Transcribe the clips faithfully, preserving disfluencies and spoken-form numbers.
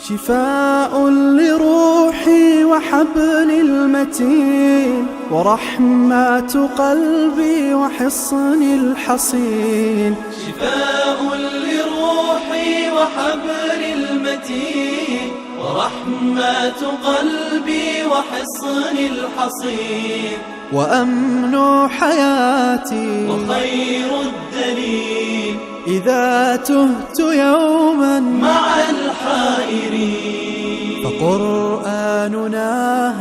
شفاء لروحي وحبل المتين، ورحمة قلبي وحصن الحصين. شفاء لروحي وحبل المتين، ورحمة قلبي وحصن الحصين. وأمن حياتي وخير الدليل، إذا تهت يوما مع الحائرين. فقرآننا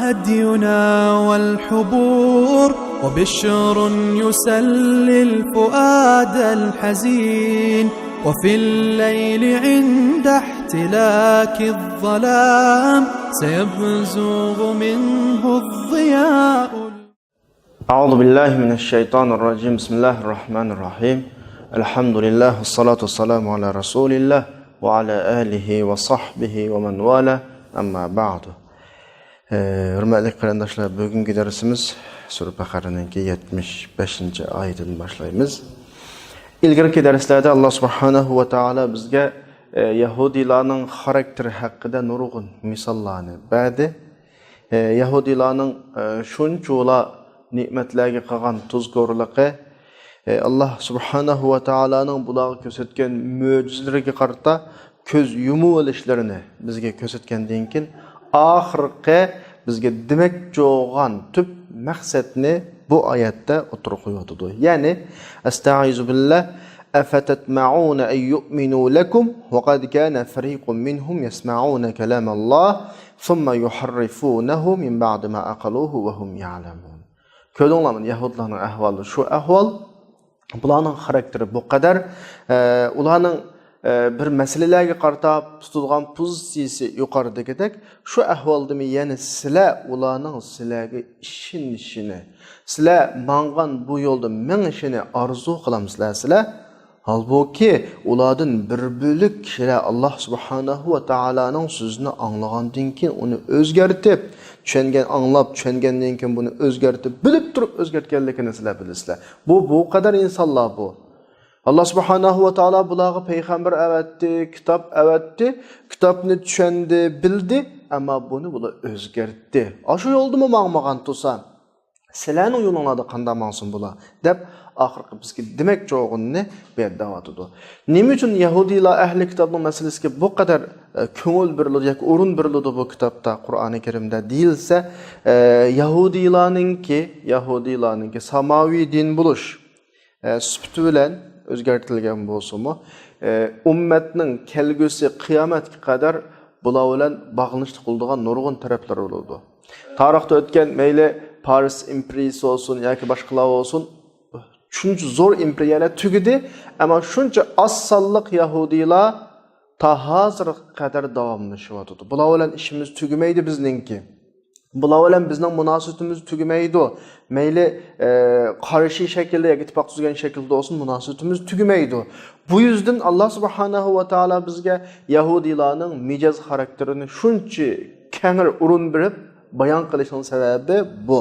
هدينا والحبور، وبشر يسلي الفؤاد الحزين. وفي الليل عند احتلاك الظلام، سيبزغ منه الضياء. أعوذ بالله من الشيطان الرجيم. بسم الله الرحمن الرحيم. الحمد لله والصلاة والسلام على رسول الله وعلى آله وصحبه ومن والاه. أما بعد. ھۆرمەتلىك قېرىنداشلار، بۈگۈنكى دەرسىمىز سۈرە بەقەرىنىڭكى يەتمىش بەشىنچى ئايىتىدىن باشلايمىز. ئىلگىرىكى دەرسلەردە ئاللا سۇبھانەھۇ ۋە تائالا بىزگە، ئە، يەھۇدىيلارنىڭ خاراكتېرى ھەققىدە نۇرغۇن مىساللارنى بەردى. ئە، يەھۇدىيلارنىڭ، ئە، شۇنچىۋالا نېمەتلەرگە قىلغان تۇزكورلۇقى، ئە، ئاللا سۇبھانەھۇ ۋە تائالانىڭ بۇلارغا كۆرسەتكەن مۆجىزىلىرىگە قارىتا كۆز يۇمۇۋېلىشلىرىنى بىزگە كۆرسەتكەندىن كېيىن، ئاخىرقى بىزگە دېمەكچى بولغان تۈپ مەقسەتنى بۇ ئايەتتە ئوتتۇرىغا قويۇۋاتىدۇ. يەنى، ئەستەئىزۇ بىللا، ئەفەتەتمەئۇنە ئەن يۇئمىنۇ لەكۇم ۋەقەد كانە فەرىقۇم مىنھۇم يەسمەئۇنە كەلامەللا ثم يحرفونه من بعد ما عقلوه وهم يعلمون. كۆردۈڭلارمۇ، يەھۇدلارنىڭ ئەھۋالى شۇ ئەھۋال. بۇلارنىڭ خاراكتېرى بۇ قەدەر. ئە، ئۇلارنىڭ، ئە، بىر مەسىلىلەرگە قارىتا تۇتىدىغان پوزىتسىيىسى يۇقىرىدىكىدەك، شۇ ئەھۋالدىمۇ يەنە سىلەر ئۇلارنىڭ سىلەرگە ئىشىنىشىنى، سىلەر ماڭغان بۇ يولدا مېڭىشىنى ئارزۇ قىلامسىلەر سىلەر؟ ھالبۇكى، ئۇلاردىن بىر بۆلەك كىشىلەر ئاللا سۇبھانەھۇ ۋە تائالانىڭ سۆزىنى ئاڭلىغاندىن كېيىن، ئۇنى ئۆزگەرتىپ، چۈشەنگەن، ئاڭلاپ چۈشەنگەندىن كېيىن، بۇنى ئۆزگەرتىپ، بىلىپ تۇرۇپ ئۆزگەرتكەنلىكىنى سىلەر بىلىسىلەر. بۇ، بۇ قەدەر ئىنسانلار بۇ. ئاللا سۇبھانەھۇ ۋە تائالا بۇلارغا پەيغەمبەر ئەۋەتتى، كىتاب ئەۋەتتى، كىتابنى چۈشەندى، بىلدى، ئەمما بۇنى بۇلار ئۆزگەرتتى. ئاشۇ يولدىمۇ ماڭمىغان تۇرسا، سىلەرنىڭ يولۇڭلاردا قانداق ماڭسۇن بۇلار؟ دەپ، ئاخىرقى بىزگە دېمەكچى بولغىنىنى بۇ يەردە دەۋاتىدۇ. نېمە ئۈچۈن يەھۇدىيلار ئەھلى كىتابنىڭ مەسىلىسىگە بۇ قەدەر، ئە، كۆڭۈل بېرىلىدۇ ياكى ئورۇن بېرىلىدۇ بۇ كىتابتا، قۇرئانى كەرىمدە دېيىلسە، ئە، يەھۇدىيلارنىڭكى، يەھۇدىيلارنىڭكى ساماۋىي دىن بولۇش، ئە، سۈپىتى بىلەن ئۆزگەرتىلگەن بولسىمۇ، ئە، ئۈممەتنىڭ كەلگۈسى قىيامەتكە قەدەر بۇلار بىلەن باغلىنىشلىق بولىدىغان نۇرغۇن تەرەپلىرى بولىدۇ. تارىختا ئۆتكەن مەيلى پارس ئىمپېرىيىسى بولسۇن ياكى باشقىلار بولسۇن، شۇنچە زور ئىمپېرىيەلەر تۈگىدى، ئەمما شۇنچە ئاز سانلىق يەھۇدىيلار تا ھازىرغا قەدەر داۋاملىشىۋاتىدۇ. بۇلار بىلەن ئىشىمىز تۈگىمەيدۇ بىزنىڭكى. بۇلار بىلەن بىزنىڭ مۇناسىۋىتىمىز تۈگىمەيدۇ. مەيلى، ئە، قارشى شەكىلدە ياكى ئىتتىپاق تۈزگەن شەكىلدە بولسۇن، مۇناسىۋىتىمىز تۈگىمەيدۇ. بۇ يۈزدىن ئاللا سۇبھانەھۇ ۋە تائالا بىزگە يەھۇدىيلارنىڭ مىجەز خاراكتېرىنى شۇنچە كەڭرى ئورۇن بېرىپ بايان قىلىشنىڭ سەۋەبى بۇ.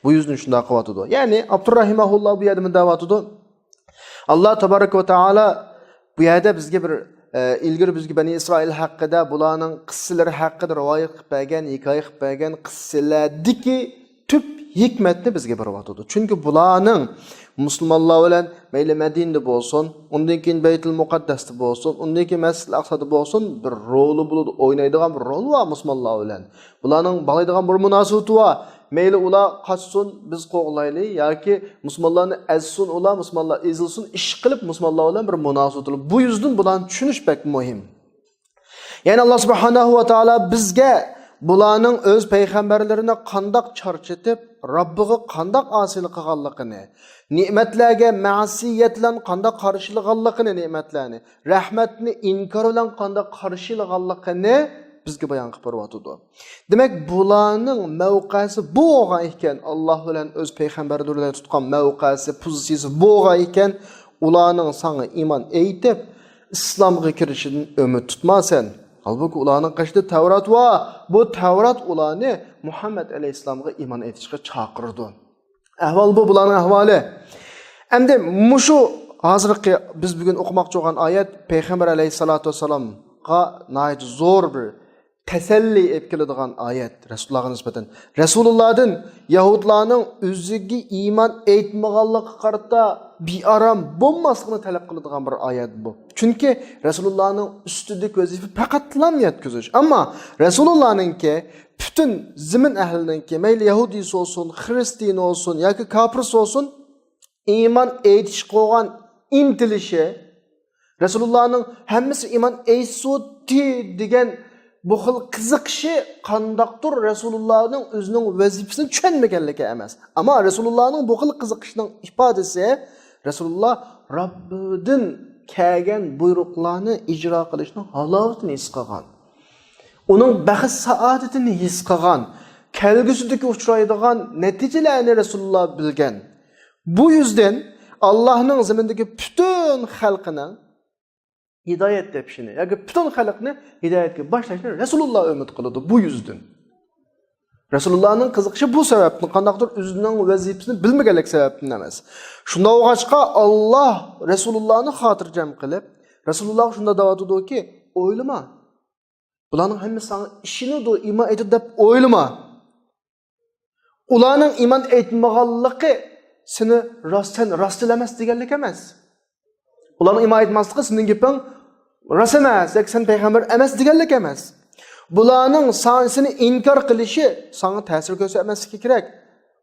بۇ يۈزدىن شۇنداق قىلىۋاتىدۇ. يەنى ئابدۇر رەھىمەھۇللا بۇ يەردە مۇنداق دەۋاتىدۇ. ئاللا تابارەك ۋە تائالا بۇ يەردە بىزگە بىر، ئە، ئىلگىرى بىزگە بەنى ئىسرائىل ھەققىدە، بۇلارنىڭ قىسسىلىرى ھەققىدە رىۋايەت قىلىپ بەرگەن، ھېكايە قىلىپ بەرگەن قىسسىلەردىكى تۈپ ھېكمەتنى بىزگە بېرىۋاتىدۇ. چۈنكى بۇلارنىڭ مۇسۇلمانلار بىلەن مەيلى مەدىنىدە بولسۇن، ئۇندىن كېيىن بەيتۇل مۇقەددەستە بولسۇن، ئۇندىن كېيىن مەسجىدىل ئەقسادا بولسۇن، بىر رولى بولىدۇ، ئوينايدىغان بىر رولى بار مۇسۇلمانلار بىلەن. بۇلارنىڭ باغلايدىغان بىر مۇناسىۋىتى بار. مەيلى ئۇلار قاچسۇن، بىز قوغلايلى، ياكى مۇسۇلمانلارنى ئەزسۇن ئۇلار، مۇسۇلمانلار ئېزىلسۇن، ئىشقىلىپ مۇسۇلمانلار بىلەن بىر مۇناسىۋىتى بار. بۇ يۈزدىن بۇلارنى چۈشىنىش بەك مۇھىم. يەنى ئاللا سۇبھانەھۇ ۋە تائالا بىزگە بۇلارنىڭ ئۆز پەيغەمبەرلىرىنى قانداق چارچىتىپ، رەببىغا قانداق ئاسىيلىق قىلغانلىقىنى، نېمەتلەرگە مەسىيەت بىلەن قانداق قارشىلىغانلىقىنى، نېمەتلەرنى، رەھمەتنى ئىنكار بىلەن قانداق قارشىلىغانلىقىنى بىزگە بايان قىلىپ بېرىۋاتىدۇ. دېمەك، بۇلارنىڭ مەۋقەسى بۇ بولغان ئىكەن، ئاللا بىلەن ئۆز پەيغەمبەرلىرى بىلەن تۇتقان مەۋقەسى، پوزىتسىيىسى بۇ بولغان ئىكەن، ئۇلارنىڭ ساڭا ئىمان ئېيتىپ، ئىسلامغا كىرىشىدىن ئۈمىد تۇتما سەن. ھالبۇكى، ئۇلارنىڭ قېشىدا تەۋرات بار. بۇ تەۋرات ئۇلارنى مۇھەممەد ئەلەيھىسسالامغا ئىمان ئېيتىشقا چاقىرىدۇ. ئەھۋال بۇ، بۇلارنىڭ ئەھۋالى. ئەمدى مۇشۇ ھازىرقى بىز بۈگۈن ئوقۇماقچى بولغان ئايەت پەيغەمبەر ئەلەيھىسسالاتۇ ۋەسسالامغا ناھايىتى زور بىر، تەسەللى ئېلىپ كېلىدىغان ئايەت رەسۇلۇللاغا نىسبەتەن. رەسۇلۇللادىن يەھۇدلارنىڭ ئۆزىگە ئىمان ئېيتمىغانلىقىغا قارىتا بىئارام بولماسلىقىنى تەلەپ قىلىدىغان بىر ئايەت بۇ. چۈنكى رەسۇلۇللانىڭ ئۈستىدىكى ۋەزىپە پەقەتلا يەتكۈزۈش. ئەمما رەسۇلۇللانىڭكى پۈتۈن زېمىن ئەھلىنىڭكى، مەيلى يەھۇدىيسى بولسۇن، خىرىستىيىنى بولسۇن ياكى كاپىرسى بولسۇن، ئىمان ئېيتىشقا بولغان ئىنتىلىشى، رەسۇلۇللانىڭ ھەممىسى ئىمان ئېيتسۇتى دېگەن بۇ خىل قىزىقىشى قانداقتۇر رەسۇلۇللانىڭ ئۆزىنىڭ ۋەزىپىسىنى چۈشەنمىگەنلىكى ئەمەس. ئەمما رەسۇلۇللانىڭ بۇ خىل قىزىقىشىنىڭ ئىپادىسى رەسۇلۇللا رەببىدىن كەلگەن بۇيرۇقلارنى ئىجرا قىلىشنىڭ ھالاۋىتىنى ھېس قىلغان. ئۇنىڭ بەخت سائادىتىنى ھېس قىلغان، كەلگۈسىدىكى ئۇچرايدىغان نەتىجىلەرنى رەسۇلۇللا بىلگەن. بۇ يۈزدىن ئاللاھنىڭ زېمىندىكى پۈتۈن خەلقىنىڭ ھىدايەت تېپىشىنى ياكى پۈتۈن خەلقنى ھىدايەتكە باشلاشنى رەسۇلۇللا ئۈمىد قىلىدۇ. بۇ يۈزدىن رەسۇلۇللانىڭ قىزىقىشى بۇ سەۋەبتىن، قانداقتۇر ئۆزىنىڭ ۋەزىپىسىنى بىلمىگەنلىك سەۋەبتىن ئەمەس. شۇنداق بولغاچقا، ئاللا رەسۇلۇللانى خاتىرجەم قىلىپ، رەسۇلۇللاغا شۇنداق دەۋاتىدۇكى، ئويلىما. بۇلارنىڭ ھەممىسى ساڭا ئىشىنىدۇ، ئىمان ئېيتىدۇ دەپ ئويلىما. ئۇلارنىڭ ئىمان ئېيتمىغانلىقى سېنى راست، سەن راست دىل ئەمەس دېگەنلىك ئەمەس. ئۇلارنىڭ ئىمان ئېيتماسلىقى سېنىڭ گېپىڭ راست ئەمەس ياكى سەن پەيغەمبەر ئەمەس دېگەنلىك ئەمەس. بۇلارنىڭ ساڭا، سېنى ئىنكار قىلىشى ساڭا تەسىر كۆرسەتمەسلىكى كېرەك.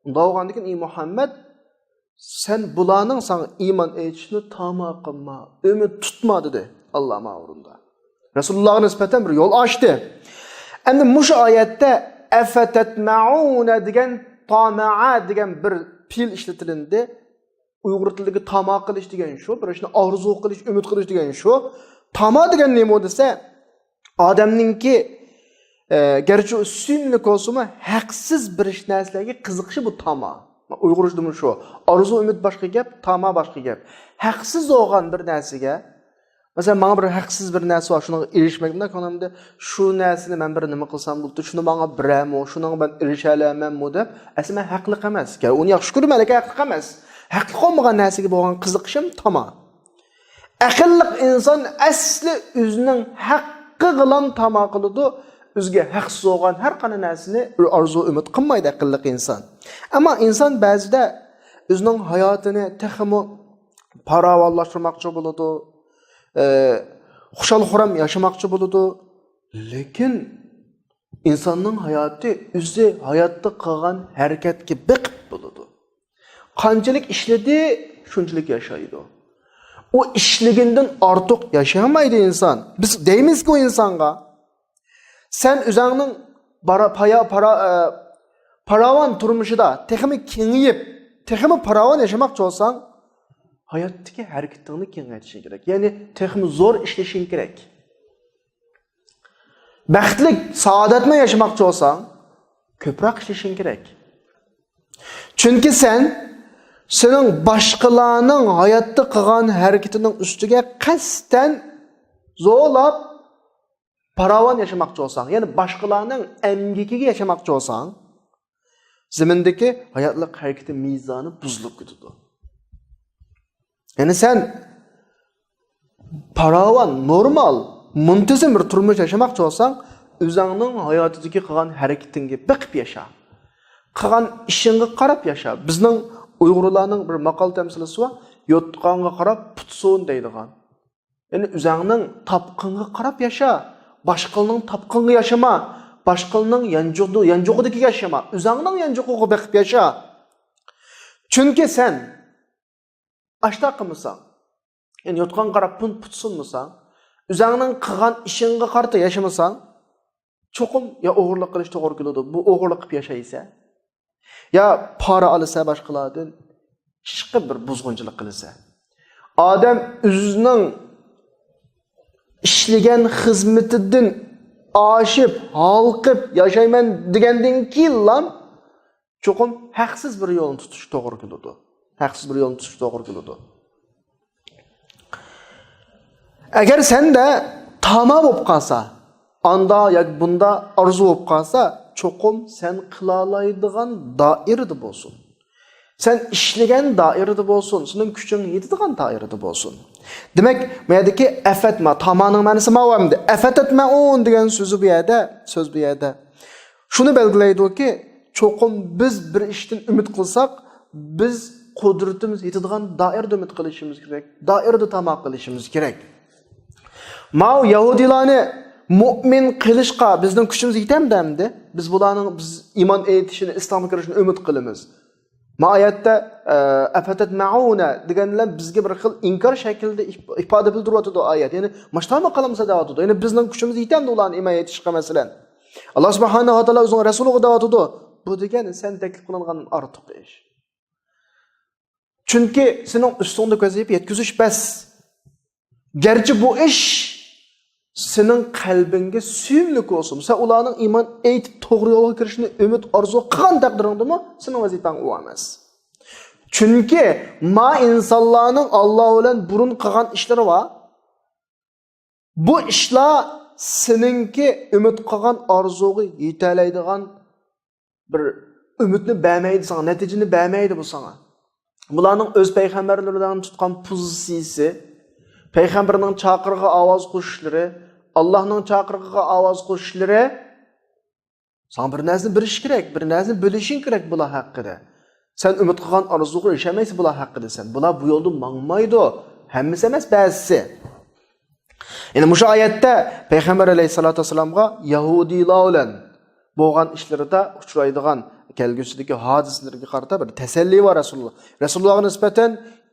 ئۇنداق بولغاندىكىن، ئى مۇھەممەد، سەن بۇلارنىڭ ساڭا ئىمان ئېيتىشىنى تاما قىلما، ئۈمىد تۇتما، دېدى ئاللا ماڭا ئورۇندا. رەسۇلۇللاغا نىسبەتەن بىر يول ئاچتى. ئەمدى مۇشۇ ئايەتتە ئەفەتەتمەئۇنە دېگەن، تامەئە دېگەن بىر پېئىل ئىشلىتىلىندى. ئۇيغۇر تىلىدىكى تاما قىلىش دېگەن شۇ، بىر ئىشنى ئارزۇ قىلىش، ئۈمىد قىلىش دېگەن شۇ. تاما دېگەن نېمە دېسە، ئادەمنىڭكى، ئە، گەرچە ئۇ سۈيۈملۈك بولسىمۇ، ھەقسىز بىر ئىش نەرسىلەرگە قىزىقىشى بۇ تاما. ئۇيغۇرچىدىمۇ شۇ. ئارزۇ ئۈمىد باشقا گەپ، تاما باشقا گەپ. ھەقسىز بولغان بىر نەرسىگە، مەسىلەن، ماڭا بىر ھەقسىز بىر نەرسە بار، شۇنىڭغا ئېرىشمەكتە كۆڭلۈمدە، شۇ نەرسىنى مەن بىر نېمە قىلسام بولىدۇ، شۇنى ماڭا بىرەرمۇ، شۇنىڭغا مەن ئېرىشەلەيمەنمۇ دەپ، ئەسلى مەن ھەقلىق ئەمەس. گەر ئۇنى ياخشى كۆرىمەن، لېكىن ھەقلىق ئەمەس. ھەقلىق بولمىغان نەرسىگە بولغان قىزىقىشىم تاما. ئەقىللىق ئىنسان ئەسلى ئۆزىنىڭ ھەققىغىلام تاما قىلىدۇ، ئۆزىگە ھەقسىز بولغان ھەر قانداق نەرسىنى ئارزۇ ئۈمىد قىلمايدۇ ئەقىللىق ئىنسان. ئەمما ئىنسان بەزىدە ئۆزىنىڭ ھاياتىنى تېخىمۇ پاراۋانلاشتۇرماقچى بولىدۇ، ئە، خۇشال-خۇرام ياشىماقچى بولىدۇ. لېكىن ئىنساننىڭ ھاياتى ئۆزى ھاياتتا قىلغان ھەرىكەتكە بېقىپ بولىدۇ. قانچىلىك ئىشلىدى، شۇنچىلىك ياشايدۇ. ئۇ ئىشلىگىنىدىن ئارتۇق ياشىيالمايدۇ ئىنسان. بىز دەيمىزكى ئۇ ئىنسانغا، سەن ئۆزۈڭنىڭ بارا-، پايا-، پارا-، ئە، پاراۋان تۇرمۇشىدا تېخىمۇ كېڭىيىپ، تېخىمۇ پاراۋان ياشىماقچى بولساڭ، ھاياتتىكى ھەرىكىتىڭنى كېڭەيتىشىڭ كېرەك. يەنى تېخىمۇ زور ئىشلىشىڭ كېرەك. بەختلىك، سائادەتمەن ياشىماقچى بولساڭ، كۆپرەك ئىشلىشىڭ كېرەك. چۈنكى سەن سېنىڭ باشقىلارنىڭ ھاياتتا قىلغان ھەرىكىتىنىڭ ئۈستىگە قەستەن زورلاپ پاراۋان ياشىماقچى بولساڭ، يەنى باشقىلارنىڭ ئەمگىكىگە ياشىماقچى بولساڭ، زېمىندىكى ھاياتلىق ھەرىكىتى مىزانى بۇزۇلۇپ كېتىدۇ. يەنى سەن پاراۋان، نورمال، مۇنتىزىم بىر تۇرمۇش ياشىماقچى بولساڭ، ئۆزۈڭنىڭ ھاياتىدىكى قىلغان ھەرىكىتىڭگە بېقىپ ياشا. قىلغان ئىشىڭغا قاراپ ياشا. بىزنىڭ ئۇيغۇرلارنىڭ بىر ماقال تەمسىلىسى بار، يوتقانغا قاراپ پۇت سۇن دەيدىغان. يەنى ئۆزۈڭنىڭ تاپقىنىغا قاراپ ياشا. باشقىلارنىڭ تاپقىنىغا ياشىما. باشقىلارنىڭ يانچۇقىدا-، يانچۇقىدىكىگە ياشىما. ئۆزۈڭنىڭ يانچۇقىغا بېقىپ ياشا. چۈنكى سەن ئاشتاق قىلمىساڭ، يەنى يوتقانغا قاراپ پۇن پۇت سۇنمىساڭ، ئۆزۈڭنىڭ قىلغان ئىشىڭغا قارىتا ياشىمىساڭ، چوقۇم يا ئوغرىلىق قىلىش توغرا كېلىدۇ، بۇ ئوغرىلىق قىلىپ ياشايسەن. يا پارا ئالىسەن باشقىلاردىن، ئىشقىلىپ بىر بۇزغۇنچىلىق قىلىسەن. ئادەم ئۆزىنىڭ ئىشلىگەن خىزمىتىدىن ئاشىپ، ھالقىپ ياشايمەن دېگەندىن كېيىنلا چوقۇم ھەقسىز بىر يولنى تۇتۇش توغرا كېلىدۇ. ھەقسىز بىر يولنى تۇتۇش توغرا كېلىدۇ. ئەگەر سەندە تاما بولۇپ قالسا، ئاندا ياكى بۇندا ئارزۇ بولۇپ قالسا، چوقۇم سەن قىلالايدىغان دائىرىدە بولسۇن. سەن ئىشلىگەن دائىرىدە بولسۇن، سېنىڭ كۈچۈڭ يېتىدىغان دائىرىدە بولسۇن. دېمەك، بۇ يەردىكى ئەفەتما، تامانىڭ مەنىسى ماۋۇ ئەمدى. ئەفەتەتمەئۇن دېگەن سۆزى بۇ يەردە، سۆز بۇ يەردە. شۇنى بەلگىلەيدۇكى، چوقۇم بىز بىر ئىشتىن ئۈمىد قىلساق، بىز قۇدرىتىمىز يېتىدىغان دائىرىدە ئۈمىد قىلىشىمىز كېرەك، دائىرىدە تاما قىلىشىمىز كېرەك. ماۋۇ يەھۇدىيلارنى مۇئمىن قىلىشقا بىزنىڭ كۈچىمىز يېتەمدۇ ئەمدى؟ بىز بۇلارنىڭ بىز ئىمان ئېيتىشىنى، ئىسلامغا كىرىشىنى ئۈمىد قىلىمىز. ما ئايەتتە، ئە، ئەفەتەتمەئۇنە دېگەن بىلەن بىزگە بىر خىل ئىنكار شەكلىدە ئىپ-، ئىپادە بىلدۈرۈۋاتىدۇ ئايەت. يەنى، ماشتامۇ قىلامسا دەۋاتىدۇ. يەنى، بىزنىڭ كۈچىمىز يېتەمدۇ ئۇلارنى ئىمان ئېيتىشقا، مەسىلەن؟ ئاللا سۇبھانەھۇ ۋە تائالا ئۆزىنىڭ رەسۇلىغا دەۋاتىدۇ. بۇ دېگەن سەن تەكلىپ قىلىنغان ئارتۇق ئىش. چۈنكى سېنىڭ ئۈستۈڭدىكى ۋەزىپە يەتكۈزۈش بەس. گەرچە بۇ ئىش سېنىڭ قەلبىڭگە سۆيۈملۈك بولسىمۇ، سەن ئۇلارنىڭ ئىمان ئېيتىپ توغرا يولغا كىرىشىنى ئۈمىد، ئارزۇ قىلغان تەقدىرىڭدىمۇ سېنىڭ ۋەزىپەڭ ئۇ ئەمەس. چۈنكى ما ئىنسانلارنىڭ ئاللا بىلەن بۇرۇن قىلغان ئىشلىرى بار. بۇ ئىشلار سېنىڭكى ئۈمىد قىلغان ئارزۇغا يېتەلەيدىغان بىر ئۈمىدنى بەرمەيدۇ ساڭا، نەتىجىنى بەرمەيدۇ بۇ ساڭا. بۇلارنىڭ ئۆز پەيغەمبەرلىرىدىن تۇتقان پوزىتسىيىسى، پەيغەمبەرنىڭ چاقىرىقىغا ئاۋاز قوشۇشلىرى، ئاللانىڭ چاقىرىقىغا ئاۋاز قوشۇشلىرى، ساڭا بىر نەرسىنى بېرىش كېرەك، بىر نەرسىنى بىلىشىڭ كېرەك بۇلار ھەققىدە. سەن ئۈمىد قىلغان ئارزۇغا ئېرىشەلمەيسەن بۇلار ھەققىدە سەن. بۇلار بۇ يولدا ماڭمايدۇ. ھەممىسى ئەمەس، بەزىسى. يەنى مۇشۇ ئايەتتە پەيغەمبەر ئەلەيھىسسالاتۇ ۋەسسالامغا يەھۇدىيلار بىلەن بولغان ئىشلىرىدا ئۇچرايدىغان كەلگۈسىدىكى ھادىسىلىرىگە قارىتا بىر تەسەللى بار رەسۇلۇللا. رەسۇلۇللاغا نىسبەتەن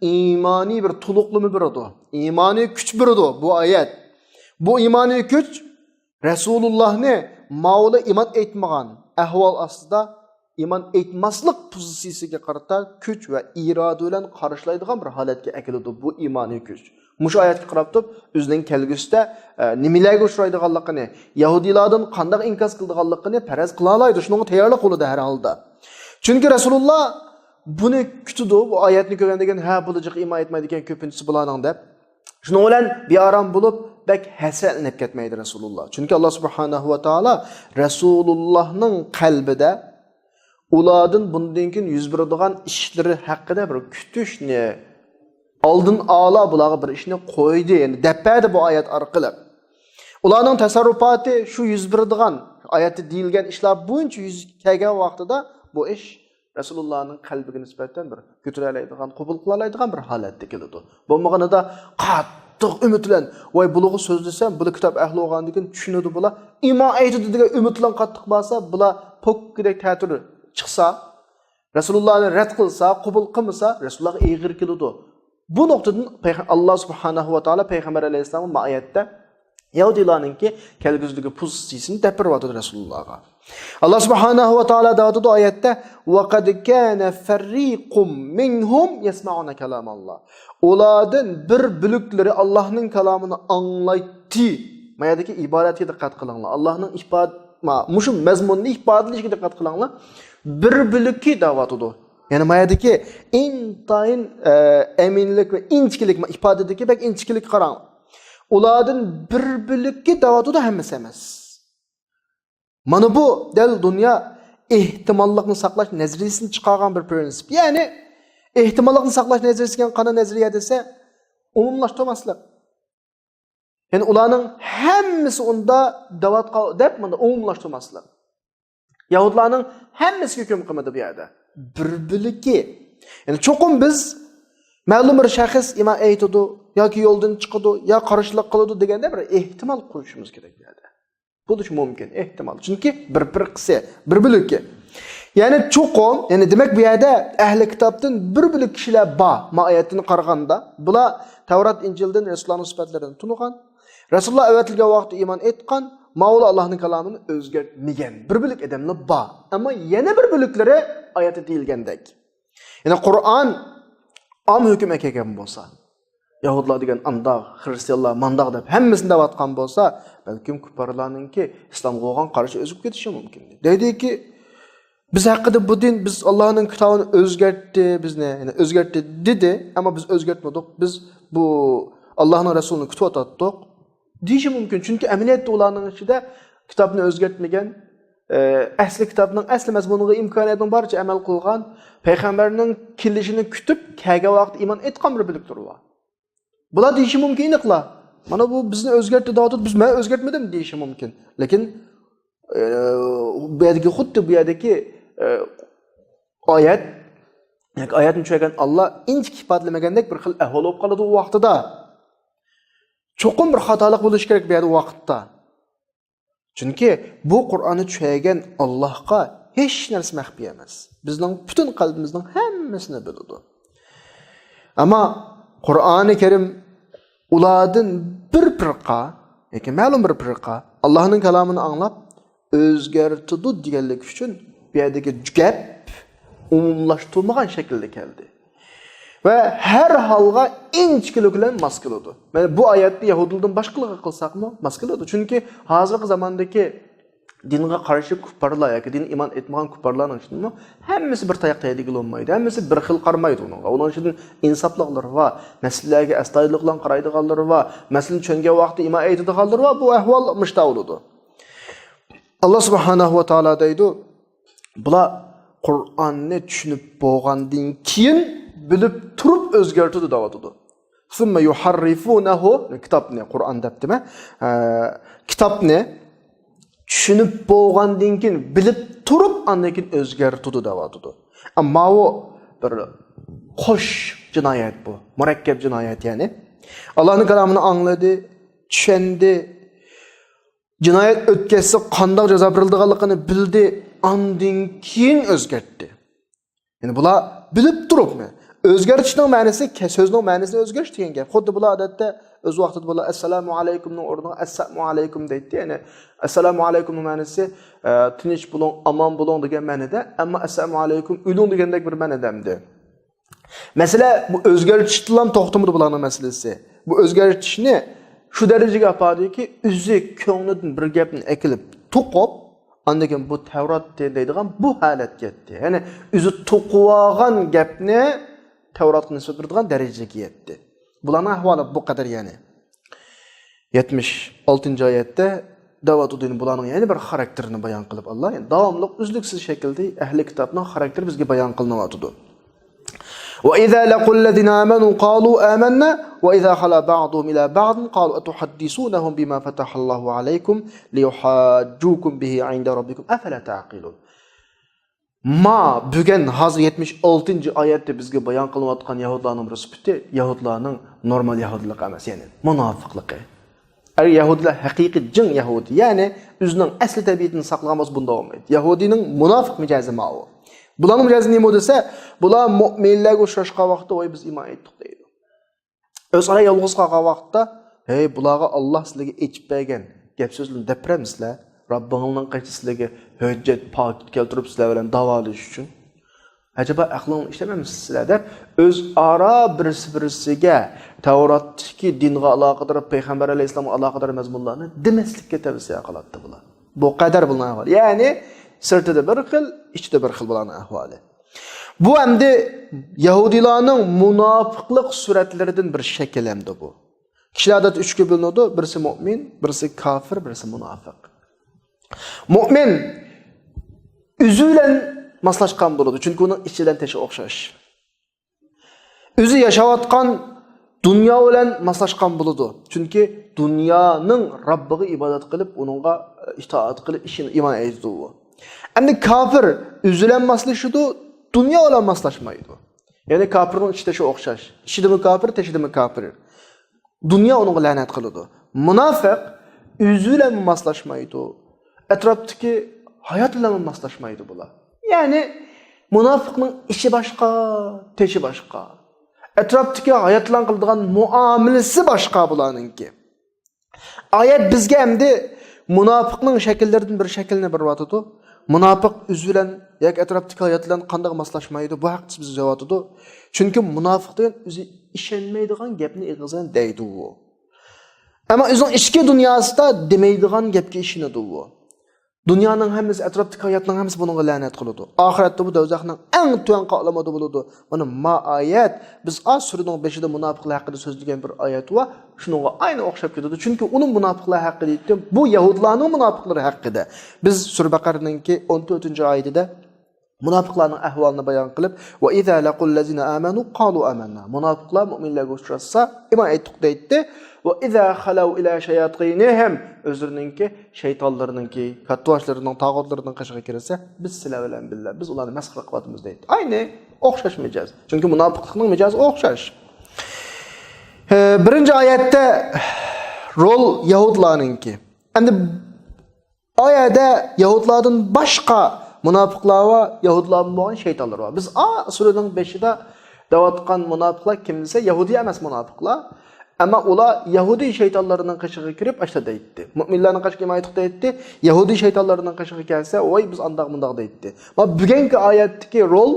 ئىمانىي بىر تولۇقلىما بېرىدۇ. ئىمانىي كۈچ بېرىدۇ بۇ ئايەت. بۇ ئىمانىي كۈچ رەسۇلۇللانى ماۋۇلا ئىمان ئېيتمىغان ئەھۋال ئاستىدا ئىمان ئېيتماسلىق پوزىتسىيىسىگە قارىتا كۈچ ۋە ئىرادە بىلەن قارشىلايدىغان بىر ھالەتكە ئەكېلىدۇ بۇ ئىمانىي كۈچ. مۇشۇ ئايەتكە قاراپ تۇرۇپ، ئۆزىنىڭ كەلگۈسىدە، ئە، نېمىلەرگە ئۇچرايدىغانلىقىنى، يەھۇدىيلاردىن قانداق ئىنكاس قىلىدىغانلىقىنى پەرەز قىلالايدۇ. شۇنىڭغا تەييارلىق قىلىدۇ ھەر ھالدا. چۈنكى رەسۇلۇللا بۇنى كۈتىدۇ، بۇ ئايەتنى كۆرگەندىن كېيىن، ھە، بولىجىق، ئىمان ئېيتمايدىكەن كۆپىنچىسى بۇلارنىڭ دەپ. شۇنىڭ بىلەن بىئارام بولۇپ، بەك ھەسرەتلىنىپ كەتمەيدۇ رەسۇلۇللا. چۈنكى ئاللا سۇبھانەھۇ ۋە تائالا رەسۇلۇللانىڭ قەلبىدە ئۇلاردىن بۇندىن كېيىن يۈز بېرىدىغان ئىشلىرى ھەققىدە بىر كۈتۈشنى، ئالدىن ئالا بۇلارغا بىر ئىشنى قويدى، يەنى دەپ بەردى بۇ ئايەت ئارقىلىق. ئۇلارنىڭ تەسەررۇپاتى شۇ يۈز بېرىدىغان، ئايەتتە دېيىلگەن ئىشلار بويىچە يۈز كەلگەن ۋاقتىدا بۇ ئىش رەسۇلۇللانىڭ قەلبىگە نىسبەتەن بىر كۆتۈرەلەيدىغان، قوبۇل قىلالايدىغان بىر ھالەتتە كېلىدۇ. بولمىغىنىدا قاتتىق ئۈمىد بىلەن، ۋاي، بۇلارغا سۆزلىسەم، بۇلار كىتاب ئەھلى بولغاندىن كېيىن چۈشىنىدۇ بۇلار، ئىمان ئېيتىدۇ دېگەن ئۈمىد بىلەن قاتتىق بارسا، بۇلار پوككىدەك تەتۈر چىقسا، رەسۇلۇللانى رەت قىلسا، قوبۇل قىلمىسا، رەسۇلۇللاغا ئېغىر كېلىدۇ. بۇ نۇقتىدىن پەيغە-، ئاللا سۇبھانەھۇ ۋە تائالا پەيغەمبەر ئەلەيھىسسالامغا ما ئايەتتە يەھۇدىيلارنىڭكى كەلگۈسىدىكى پوزىتسىيىسىنى دەپ بېرىۋاتىدۇ رەسۇلۇللاغا. ئاللا سۇبھانەھۇ ۋە تائالا دەۋاتىدۇ ئايەتتە، «وَقَدْ كَانَ فَرِيقٌ مِّنْهُمْ يَسْمَعُونَ كَلَامَ اللَّهِ.» ئۇلاردىن بىر بۆلۈكلىرى ئاللانىڭ كالامىنى ئاڭلايتتى. ما يەردىكى ئىبارەتكە دىققەت قىلىڭلار. ئاللانىڭ ئىپاد-، ما-، مۇشۇ مەزمۇننى ئىپادىلىشىگە دىققەت قىلىڭلار. بىر بۆلۈكى دەۋاتىدۇ. يەنى ما يەردىكى ئىنتايىن، ئە، ئەمىنلىك ۋە ئىنچىكىلىك، ما ئىپادىدىكى بەك ئىنچىكىلىك قاراڭ. ئۇلاردىن بىر بۆلۈكى دەۋاتىدۇ، ھەممىسى ئەمەس. مانا بۇ دەل دۇنيا ئېھتىماللىقنى ساقلاش نەزەرىيىسىنى چىقارغان بىر پرىنسىپ. يەنى ئېھتىماللىقنى ساقلاش نەزەرىيىسى دېگەن قانداق نەزەرىيە دېسە، ئومۇملاشتۇرماسلىق. يەنى ئۇلارنىڭ ھەممىسى ئۇندا دەۋاتقان دەپ مانا ئومۇملاشتۇرماسلىق. يەھۇدلارنىڭ ھەممىسىگە ھۆكۈم قىلمىدى بۇ يەردە. بىر بۆلىكى. يەنى چوقۇم بىز مەلۇم بىر شەخس ئىمان ئېيتىدۇ ياكى يولدىن چىقىدۇ يا قارشىلىق قىلىدۇ دېگەندە بىر ئېھتىمال قويۇشىمىز كېرەك بۇ يەردە. بولۇشى مۇمكىن، ئېھتىمال. چۈنكى بىر پىرقىسى، بىر بۆلىكى. يەنى چوقۇم، يەنى دېمەك بۇ يەردە ئەھلى كىتابتىن بىر بۆلەك كىشىلەر بار، ما ئايەتتىن قارىغاندا. بۇلار تەۋرات، ئىنجىلدىن رەسۇلۇللانىڭ سۈپەتلىرىنى تونۇغان. رەسۇلۇللا ئەۋەتىلگەن ۋاقىتتا ئىمان ئېيتقان، ماۋۇلا ئاللانىڭ كالامىنى ئۆزگەرتمىگەن بىر بۆلەك ئادەملەر بار. ئەمما يەنە بىر بۆلەكلىرى ئايەتتە دېيىلگەندەك. يەنى قۇرئان ئام ھۆكۈمگە كەلگەن بولسا، يەھۇدلار دېگەن ئانداق، خىرىستىيانلار مانداق دەپ ھەممىسىنى دەۋاتقان بولسا، بەلكىم كۇپپارلارنىڭكى ئىسلامغا بولغان قارىشى ئۆزگىرىپ كېتىشى مۇمكىن. دەيدۇكى، بىز ھەققىدە بۇ دىن، بىز ئاللانىڭ كىتابىنى ئۆزگەرتتى، بىزنى، يەنى ئۆزگەرتتى دېدى، ئەمما بىز ئۆزگەرتمىدۇق. بىز بۇ ئاللانىڭ رەسۇلىنى كۈتۈۋاتاتتۇق دېيىشى مۇمكىن. چۈنكى ئەمەلىيەتتە ئۇلارنىڭ ئىچىدە كىتابنى ئۆزگەرتمىگەن، ئە، ئەسلى كىتابنىڭ ئەسلى مەزمۇنىغا ئىمكانىيەتنىڭ بارىچە ئەمەل قىلغان، پەيغەمبەرنىڭ كېلىشىنى كۈتۈپ، كەلگەن ۋاقىتتا ئىمان ئېيتقان بىر بۆلەكلىرى بار. بۇلار دېيىشى مۇمكىن ئېنىقلا، مانا بۇ بىزنى ئۆزگەرتتى دەۋاتىدۇ، بىز مەن ئۆزگەرتمىدىم دېيىشى مۇمكىن. لېكىن، ئە، بۇ يەردىكى، خۇددى بۇ يەردىكى، ئە، ئايەت، ياكى ئايەتنى چۈشۈرگەن ئاللا ئىنچىكە ئىپادىلىمىگەندەك بىر خىل ئەھۋال بولۇپ قالىدۇ ئۇ ۋاقتىدا. چوقۇم بىر خاتالىق بولۇشى كېرەك بۇ يەردە ۋاقىتتا. چۈنكى بۇ قۇرئاننى چۈشۈرگەن ئاللاھقا ھېچ نەرسە مەخپىي ئەمەس. بىزنىڭ پۈتۈن قەلبىمىزنىڭ ھەممىسىنى بىلىدۇ. ئەمما قۇرئانى كەرىم ئۇلاردىن بىر پىرقە ياكى مەلۇم بىر پىرقە ئاللاھنىڭ كالامىنى ئاڭلاپ ئۆزگەرتىدۇ دېگەنلىك ئۈچۈن بۇ يەردىكى گەپ ئومۇملاشتۇرمىغان شەكىلدە كەلدى. ۋە ھەر ھالغا ئىنچىكىلىك بىلەن ماس كېلىدۇ. مانا بۇ ئايەتنى يەھۇدىيلاردىن باشقىلارغا قىلساقمۇ ماس كېلىدۇ. چۈنكى ھازىرقى زاماندىكى دىنغا قارشى كۇپپارلار ياكى دىنغا ئىمان ئېيتمىغان كۇپپارلارنىڭ ئىچىدىمۇ ھەممىسى بىر تاياق تەگدىگىلى بولمايدۇ. ھەممىسى بىر خىل قارىمايدۇ ئۇنىڭغا. ئۇنىڭ ئىچىدىن ئىنساپلىقلىرى بار، مەسىلىلەرگە ئەستايىدىللىق بىلەن قارايدىغانلىرى بار، مەسىلىنى چۈشەنگەن ۋاقتىدا ئىمان ئېيتىدىغانلىرى بار. بۇ ئەھۋال مۇشۇنداق بولىدۇ. ئاللا سۇبھانەھۇ ۋە تائالا دەيدۇ، بۇلار قۇرئاننى چۈشىنىپ بولغاندىن كېيىن بىلىپ تۇرۇپ ئۆزگەرتىدۇ دەۋاتىدۇ. ثم يحرفونه، كىتابنى، قۇرئان دەپتىمەن، ئە، كىتابنى چۈشىنىپ بولغاندىن كېيىن بىلىپ تۇرۇپ ئاندىن كېيىن ئۆزگەرتىدۇ دەۋاتىدۇ. ئەمما بۇ بىر قوش جىنايەت بۇ، مۇرەككەپ جىنايەت يەنى. ئاللانىڭ كالامىنى ئاڭلىدى، چۈشەندى، جىنايەت ئۆتكەزسە قانداق جازا بېرىلىدىغانلىقىنى بىلدى، ئاندىن كېيىن ئۆزگەرتتى. يەنى بۇلار بىلىپ تۇرۇپمۇ. ئۆزگەرتىشنىڭ مەنىسى، كە-، سۆزنىڭ مەنىسىنى ئۆزگەرتىش دېگەن گەپ. خۇددى بۇلار ئادەتتە ئۆز ۋاقتىدا بۇلار ئەسسالامۇ ئەلەيكۇمنىڭ ئورنىغا ئەسسەمۇ ئەلەيكۇم دەيتتى. يەنى ئەسسالامۇ ئەلەيكۇمنىڭ مەنىسى، ئە، تىنچ بولۇڭ، ئامان بولۇڭ دېگەن مەنىدە، ئەمما ئەسسالامۇ ئەلەيكۇم ئۆلۈڭ دېگەندەك بىر مەنىدە ئەمدى. مەسىلە بۇ ئۆزگەرتىشتىنلا توختىمىدى بۇلارنىڭ مەسىلىسى. بۇ ئۆزگەرتىشنى شۇ دەرىجىگە ئاپاردىكى، ئۆزى كۆڭلىدىن بىر گەپنى ئەكېلىپ توقۇپ، ئاندىن كېيىن بۇ تەۋرات دەيدىغان بۇ ھالەتكە يەتتى. يەنى ئۆزى توقۇۋالغان گەپنى تەۋراتقا نىسبەت بېرىدىغان دەرىجىگە يەتتى. بۇلارنىڭ ئەھۋالى بۇ قەدەر يەنى. يەتمىش ئالتىنچى ئايەتتە دەۋاتىدۇ، بۇلارنىڭ يەنە بىر خاراكتېرىنى بايان قىلىپ ئاللا، يەنى داۋاملىق ئۈزلۈكسىز شەكىلدە ئەھلى كىتابنىڭ خاراكتېرى بىزگە بايان قىلىنىۋاتىدۇ. وإذا لقوا الذين آمنوا قالوا آمنا وإذا خلا بعضهم إلى بعض قالوا أتحدثونهم بما فتح الله عليكم ليحاجوكم به عند ربكم أفلا تعقلون. ما بۈگۈن ھازىر يەتمىش ئالتىنچى ئايەتتە بىزگە بايان قىلىنىۋاتقان يەھۇدلارنىڭ بىر سۈپىتى، يەھۇدلارنىڭ نورمال يەھۇدىيلىق ئەمەس، يەنى مۇناپىقلىقى. ئەگەر يەھۇدىيلار ھەقىقىي جىڭ يەھۇدىي، يەنى ئۆزىنىڭ ئەسلى تەبىئىتىنى ساقلىغان بولسا، بۇنداق بولمايدۇ. يەھۇدىينىڭ مۇناپىق مىجەزى ماۋۇ. بۇلارنىڭ مىجەزى نېمە دېسە، بۇلار مۆمىنلەرگە ئۇچراشقان ۋاقىتتا، ۋاي، بىز ئىمان ئېيتتۇق دەيدۇ. ئۆزئارا يالغۇز قالغان ۋاقىتتا، ھەي، بۇلارغا ئاللا سىلەرگە ئېچىپ بەرگەن گەپ سۆزلىرىنى دەپ بېرەمسىلەر؟ رەببىڭلارنىڭ قېشىدا سىلەرگە ھۆججەت، پاكىت كەلتۈرۈپ سىلەر بىلەن داۋالىشىش ئۈچۈن. ئەجەبا ئەقلىڭلارنى ئىشلەتمەمسىز سىلەر دەپ، ئۆزئارا بىرسى بىرسىگە تەۋراتتىكى دىنغا ئالاقىدار، پەيغەمبەر ئەلەيھىسسالامغا ئالاقىدار مەزمۇنلارنى دېمەسلىككە تەۋسىيە قىلاتتى بۇلار. بۇ قەدەر بۇلارنىڭ ئەھۋالى. يەنى سىرتىدا بىر خىل، ئىچىدە بىر خىل بۇلارنىڭ ئەھۋالى. بۇ ئەمدى يەھۇدىيلارنىڭ مۇناپىقلىق سۈرەتلىرىدىن بىر شەكىل ئەمدى بۇ. كىشىلەر ئادەتتە ئۈچكە بۆلۈنىدۇ، بىرسى مۆمىن، بىرسى كاپىر، بىرسى مۇناپىق. مۆمىن ئۆزى بىلەن ماسلاشقان بولىدۇ، چۈنكى ئۇنىڭ ئىچى بىلەن تېشى ئوخشاش. ئۆزى ياشاۋاتقان دۇنيا بىلەن ماسلاشقان بولىدۇ، چۈنكى دۇنيانىڭ رەببىگە ئىبادەت قىلىپ، ئۇنىڭغا ئىتائەت قىلىپ، ئىشىنى، ئىمان ئېيتىدۇ ئۇ. ئەمدى كاپىر ئۆزى بىلەن ماسلىشىدۇ، دۇنيا بىلەن ماسلاشمايدۇ. يەنى كاپىرنىڭ ئىچى تېشى ئوخشاش. ئىچىدىمۇ كاپىر، تېشىدىمۇ كاپىر. دۇنيا ئۇنىڭغا لەنەت قىلىدۇ. مۇناپىق ئۆزى بىلەن ماسلاشمايدۇ. ئەتراپتىكى ھايات بىلەن ماسلاشمايدۇ بۇلار. يەنى مۇناپىقنىڭ ئىچى باشقا، تېشى باشقا. ئەتراپتىكى ھايات بىلەن قىلىدىغان مۇئامىلىسى باشقا بۇلارنىڭكى. ئايەت بىزگە ئەمدى مۇناپىقنىڭ شەكىللىرىدىن بىر شەكىلنى بېرىۋاتىدۇ. مۇناپىق ئۆزى بىلەن ياكى ئەتراپتىكى ھايات بىلەن قانداق ماسلاشمايدۇ؟ بۇ ھەقتە بىزگە دەۋاتىدۇ. چۈنكى مۇناپىق دېگەن ئۆزى ئىشەنمەيدىغان گەپنى ئېغىزى بىلەن دەيدۇ ئۇ. ئەمما ئۆزىنىڭ ئىچكى دۇنياسىدا دېمەيدىغان گەپكە ئىشىنىدۇ ئۇ. دۇنيانىڭ ھەممىسى، ئەتراپتىكى ھاياتنىڭ ھەممىسى بۇنىڭغا لەنەت قىلىدۇ. ئاخىرەتتە بۇ دوزاخنىڭ ئەڭ تۆۋەن قاتلىمىدا بولىدۇ. مانا ما ئايەت، بىز ئا سۈرىنىڭ بېشىدا مۇناپىقلار ھەققىدە سۆزلىگەن بىر ئايەت بار، شۇنىڭغا ئاينى ئوخشاپ كېتىدۇ. چۈنكى ئۇنىڭ مۇناپىقلار ھەققىدە ئېيتتى، بۇ يەھۇدلارنىڭ مۇناپىقلىرى ھەققىدە. بىز سۈرە بەقەرىنىڭكى ئون تۆتىنچى ئايىتىدە مۇناپىقلارنىڭ ئەھۋالىنى بايان قىلىپ، وَإِذَا لَقُوا الَّذِينَ آمَنُوا قَالُوا آمَنَّا. مۇناپىقلار مۇئمىنلەرگە ئۇچراشسا، ئىمان ئېيتتۇق دەيتتى. وَإِذَا خَلَوْا إِلَى شَيَاطِينِهِمْ، ئۆزلىرىنىڭكى شەيتانلىرىنىڭكى، كاتتىباشلىرىنىڭ، تاغۇتلىرىنىڭ قېشىغا كىرسە، بىز سىلەر بىلەن بىللە، بىز ئۇلارنى مەسخىرە قىلىۋاتىمىز دەيتتى. ئاينى ئوخشاش مىجەز. چۈنكى مۇناپىقلىقنىڭ مىجەزى ئوخشاش. ئە، بىرىنچى ئايەتتە رول يەھۇدلارنىڭكى. ئەمدى ئا يەردە يەھۇدلاردىن باشقا مۇناپىقلار بار، يەھۇدلاردىن بولغان شەيتانلار بار. بىز ئا سۈرىنىڭ بېشىدا دەۋاتقان مۇناپىقلار كىم دېسە، يەھۇدىي ئەمەس مۇناپىقلار. ئەمما ئۇلار يەھۇدىي شەيتانلىرىنىڭ قېشىغا كىرىپ، ئاشتا دەيتتى. مۇئمىنلارنىڭ قېشىغا كىم ئايتۇق دەيتتى؟ يەھۇدىي شەيتانلىرىنىڭ قېشىغا كەلسە، ۋاي، بىز ئانداق مۇنداق دەيتتى. ما بۈگۈنكى ئايەتتىكى رول،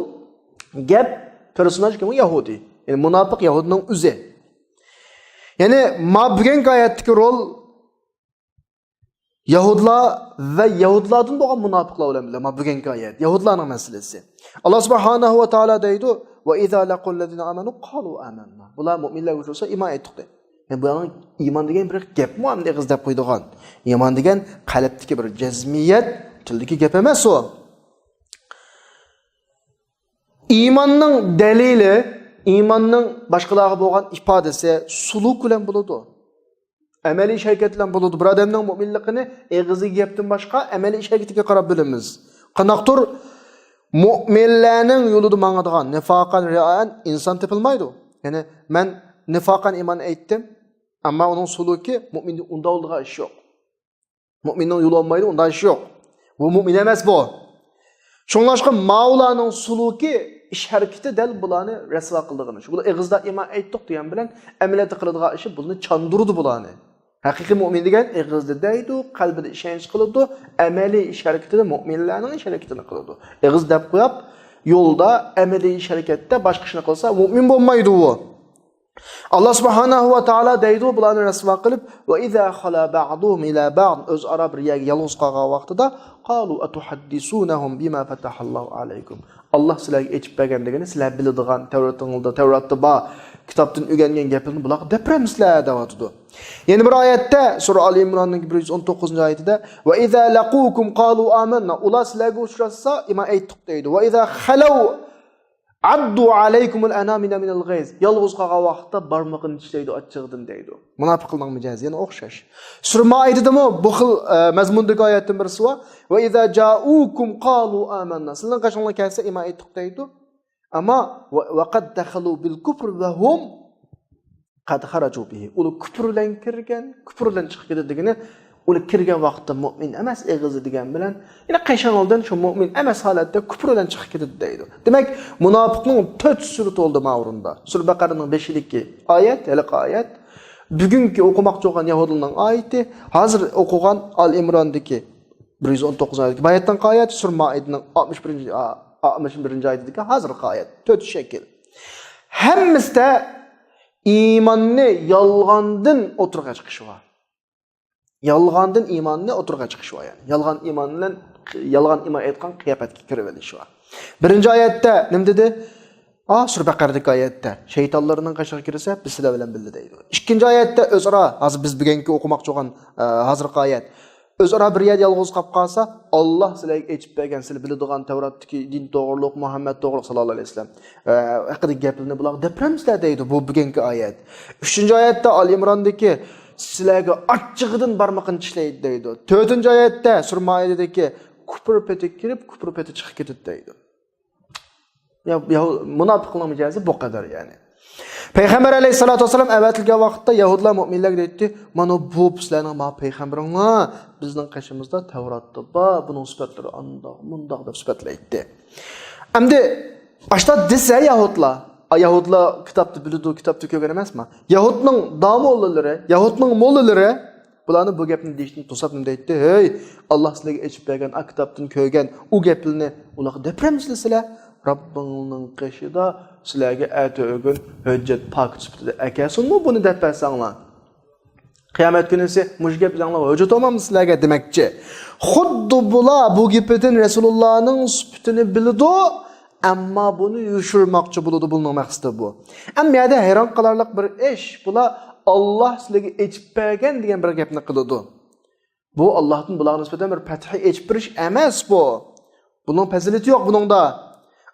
گەپ، پېرسوناژ كىم؟ يەھۇدىي. يەنى مۇناپىق يەھۇدنىڭ ئۆزى. يەنى ما بۈگۈنكى ئايەتتىكى رول يەھۇدلار ۋە يەھۇدلاردىن بولغان مۇناپىقلار بىلەن بىللە، ما بۈگۈنكى ئايەت، يەھۇدلارنىڭ مەسىلىسى. ئاللا سۇبھانەھۇ ۋە تائالا دەيدۇ، وَإِذَا لَقُوا الَّذِينَ آمَنُوا قَالُوا آمَنَّا. بۇلار مۇئمىنلەرگە ئۇچرىسا، ئىمان ئېيتتۇق دەيدۇ. يەنى بۇلارنىڭ ئىمان دېگەن بىر گەپمۇ، ئەمدى ئېغىز دەپ قويىدىغان. ئىمان دېگەن قەلبتىكى بىر جەزمىيەت، تىلدىكى گەپ ئەمەس ئۇ. ئىماننىڭ دەلىلى، ئىماننىڭ باشقىلارغا بولغان ئىپادىسى سۇلۇك بىلەن بولىدۇ. ئەمەلىي ئىش ھەرىكەت بىلەن بولىدۇ. بىر ئادەمنىڭ مۇئمىنلىقىنى ئېغىزدىكى گەپتىن باشقا ئەمەلىي ئىش ھەرىكىتىگە قاراپ بىلىمىز. قانداقتۇر مۇئمىنلەرنىڭ يولىدا ماڭىدىغان، نىفاقەن، رىئائەن، ئىنسان تېپىلمايدۇ. يەنى مەن نىفاقەن ئىمان ئېيتتىم، ئەمما ئۇنىڭ سۇلۇكى مۇئمىننى ئۇنداۋالىدىغان ئىش يوق. مۇئمىننىڭ يولى بولمايدۇ، ئۇنداق ئىش يوق. بۇ مۇئمىن ئەمەس بۇ. شۇڭلاشقا ماۋۇلارنىڭ سۇلۇكى، ئىش ھەرىكىتى دەل بۇلارنى رەسۋا قىلىدىغىنى شۇ. بۇلار ئېغىزدا ئىمان ئېيتتۇق دېگەن بىلەن ئەمەلىيەتتە قىلىدىغان ئىشى بۇلارنى چاندۇرىدۇ بۇلارنى. ھەقىقىي مۇئمىن دېگەن ئېغىزدا دەيدۇ، قەلبىدە ئىشەنچ قىلىدۇ، ئەمەلىي ئىش ھەرىكىتىدە مۇئمىنلەرنىڭ ئىش ھەرىكىتىنى قىلىدۇ. ئېغىز دەپ قويۇپ، يولدا ئەمەلىي ئىش ھەرىكەتتە باشقا ئىشنى قىلسا مۇئمىن بولمايدۇ ئۇ. ئاللا سۇبھانەھۇ ۋە تائالا دەيدۇ، بۇلارنى رەسۋا قىلىپ، وَإِذَا خَلَا بَعْضُهُمْ إِلَى بَعْضٍ، ئۆزئارا بىر يەرگە يالغۇز قالغان ۋاقتىدا، قَالُوا أَتُحَدِّثُونَهُمْ بِمَا فَتَحَ اللَّهُ عَلَيْكُمْ، ئاللا سىلەرگە ئېچىپ بەرگەن دېگىنى، سىلەر بىلىدىغان، تەۋراتىڭلاردا، تەۋراتتا بار، كىتابتىن ئۆگەنگەن گەپلىرىنى بۇلارغا دەپرەمسىلەر دەۋاتىدۇ. يەنە بىر ئايەتتە، سۈرە ئالى ئىمراننىڭ بىر يۈز ئون توققۇزىنچى ئايىتىدە، وَإِذَا لَقُوكُمْ قَالُوا آمَنَّا، ئۇلار سىلەرگە ئۇچراشسا، ئىمان ئېيتتۇق دەيدۇ. وَإِذَا خَلَوْا عَضُّوا عَلَيْكُمُ الْأَنَامِلَ مِنَ الْغَيْظِ، يالغۇز قالغان ۋاقىتتا بارمىقىنى چىشلەيدۇ ئاچچىقىدىن دەيدۇ. مۇناپىقلارنىڭ مىجەزى يەنە ئوخشاش. سۈرە مائىدىدىمۇ بۇ خىل، ئە، مەزمۇندىكى ئايەتتىن بىرسى بار. وَإِذَا جَاءُوكُمْ قَالُوا آمَنَّا، سىلەرنىڭ قېشىڭلارغا كەلسە ئىمان ئېيتتۇق دەيدۇ. ئەمما وَ-، وَقَدْ دَخَلُوا بِالْكُفْرِ وَهُمْ قَدْ خَرَجُوا بِهِ، ئۇلار كۇپۇر بىلەن كىرگەن، كۇپۇر بىلەن چىقىپ كېتىدۇ دېگىنى، ئۇلار كىرگەن ۋاقىتتا مۇئمىن ئەمەس، ئېغىزى دېگەن بىلەن، يەنە قېشىڭىزدىن شۇ مۇئمىن ئەمەس ھالەتتە كۇپۇر بىلەن چىقىپ كېتىدۇ دەيدۇ. دېمەك، مۇناپىقنىڭ تۆت سۈرىتى بولدى ماۋۇرۇندا. سۈرە بەقەرىنىڭ بېشىدىكى ئايەت، ھېلىقى ئايەت، بۈگۈنكى ئوقۇماقچى بولغان يەھۇدىيلارنىڭ ئايىتى، ھازىر ئوقۇغان ئال ئىمراندىكى بىر يۈز ئون توققۇزىنچى ئايەتتىكى باياتتىنقى ئايەت، سۈرە مائىدىنىڭ ئاتمىش بىرىنچى، ئا-، ئاتمىش بىرىنچى ئايىتىدىكى ھازىرقى ئايەت. تۆت شەكىل. ھەممىسىدە ئىماننى يالغاندىن ئوتتۇرىغا چىقىشى بار. يالغاندىن ئىماننى ئوتتۇرىغا چىقىشى بار، يەنى. يالغان ئىمان بىلەن، يالغان ئىمان ئېيتقان قىياپەتكە كىرىۋېلىشى بار. بىرىنچى ئايەتتە نېمە دېدى؟ ئا، سۈرە بەقەرىدىكى ئايەتتە، شەيتانلارنىڭ قېشىغا كىرسە، بىز سىلەر بىلەن بىللە دەيدۇ. ئىككىنچى ئايەتتە ئۆزئارا، ھازىر بىز بۈگۈنكى ئوقۇماقچى بولغان، ئە، ھازىرقى ئايەت. ئۆزئارا بىر يەردە يالغۇز قاپ قالسا، ئاللا سىلەرگە ئېچىپ بەرگەن، سىلەر بىلىدىغان تەۋراتتىكى دىن توغرۇلۇق، مۇھەممەد توغرۇلۇق ساللاللاھۇ ئەلەيھى ۋەسەللەم، ئە، ھەققىدىكى گەپلىرىنى بۇلارغا دەپرەمسىلەر دەيدۇ. بۇ بۈگۈنكى ئايەت. ئۈچىنچى ئايەتتە ئال ئىمراندىكى سىلەرگە ئاچچىقىدىن بارمىقىنى چىشلەيدۇ دەيدۇ. تۆتىنچى ئايەتتە سۈرە مائىدىدىكى كۇپۇر پېتى كىرىپ، كۇپۇر پېتى چىقىپ كېتىدۇ دەيدۇ. يا، يا، مۇناپىقنىڭ مىجەزى بۇ قەدەر، يەنى. پەيغەمبەر ئەلەيھىسسالاتۇ ۋەسسالام ئەۋەتىلگەن ۋاقىتتا يەھۇدلار مۇئمىنلەرگە دەيتتى، مانا بۇ سىلەرنىڭ ما پەيغەمبىرىڭلار، بىزنىڭ قېشىمىزدا تەۋراتتا بار، بۇنىڭ سۈپەتلىرى ئانداق، مۇنداق دەپ سۈپەتلەيتتى. ئەمدى ئاشتا دېسە يەھۇدلار، ئا، يەھۇدلار كىتابنى بىلىدۇ، كىتابنى كۆرگەن ئەمەسما؟ يەھۇدنىڭ داموللىلىرى، يەھۇدنىڭ موللىلىرى بۇلارنى بۇ گەپنى دېيىشتىن توسۇپ نېمە دەيتتى؟ ھەي، ئاللا سىلەرگە ئېچىپ بەرگەن ئا كىتابتىن كۆرگەن ئۇ گەپلىرىنى ئۇلارغا دەپرەمسىلە سىلەر. رەببىڭنىڭ قېشىدا سىلەرگە ئەتە ئۆگۈن ھۆججەت پاكىت سۈپىتىدە ئەكەلسۇنمۇ بۇنى دەپ بەرسەڭلار؟ قىيامەت كۈنىسى مۇشۇ گەپلەرنى ھۆججەت بولمامدۇ سىلەرگە دېمەكچى. خۇددى بۇلار بۇ گېپىدىن رەسۇلۇللانىڭ سۈپىتىنى بىلىدۇ، ئەمما بۇنى يوشۇرماقچى بولىدۇ، بۇنىڭ مەقسىتى بۇ. ئەمما يەردە ھەيران قالارلىق بىر ئىش، بۇلار ئاللا سىلەرگە ئېچىپ بەرگەن دېگەن بىر گەپنى قىلىدۇ. بۇ ئاللاھتىن بۇلارغا نىسبەتەن بىر پەتھى ئېچىپ بېرىش ئەمەس بۇ. بۇنىڭ پەزىلىتى يوق بۇنىڭدا.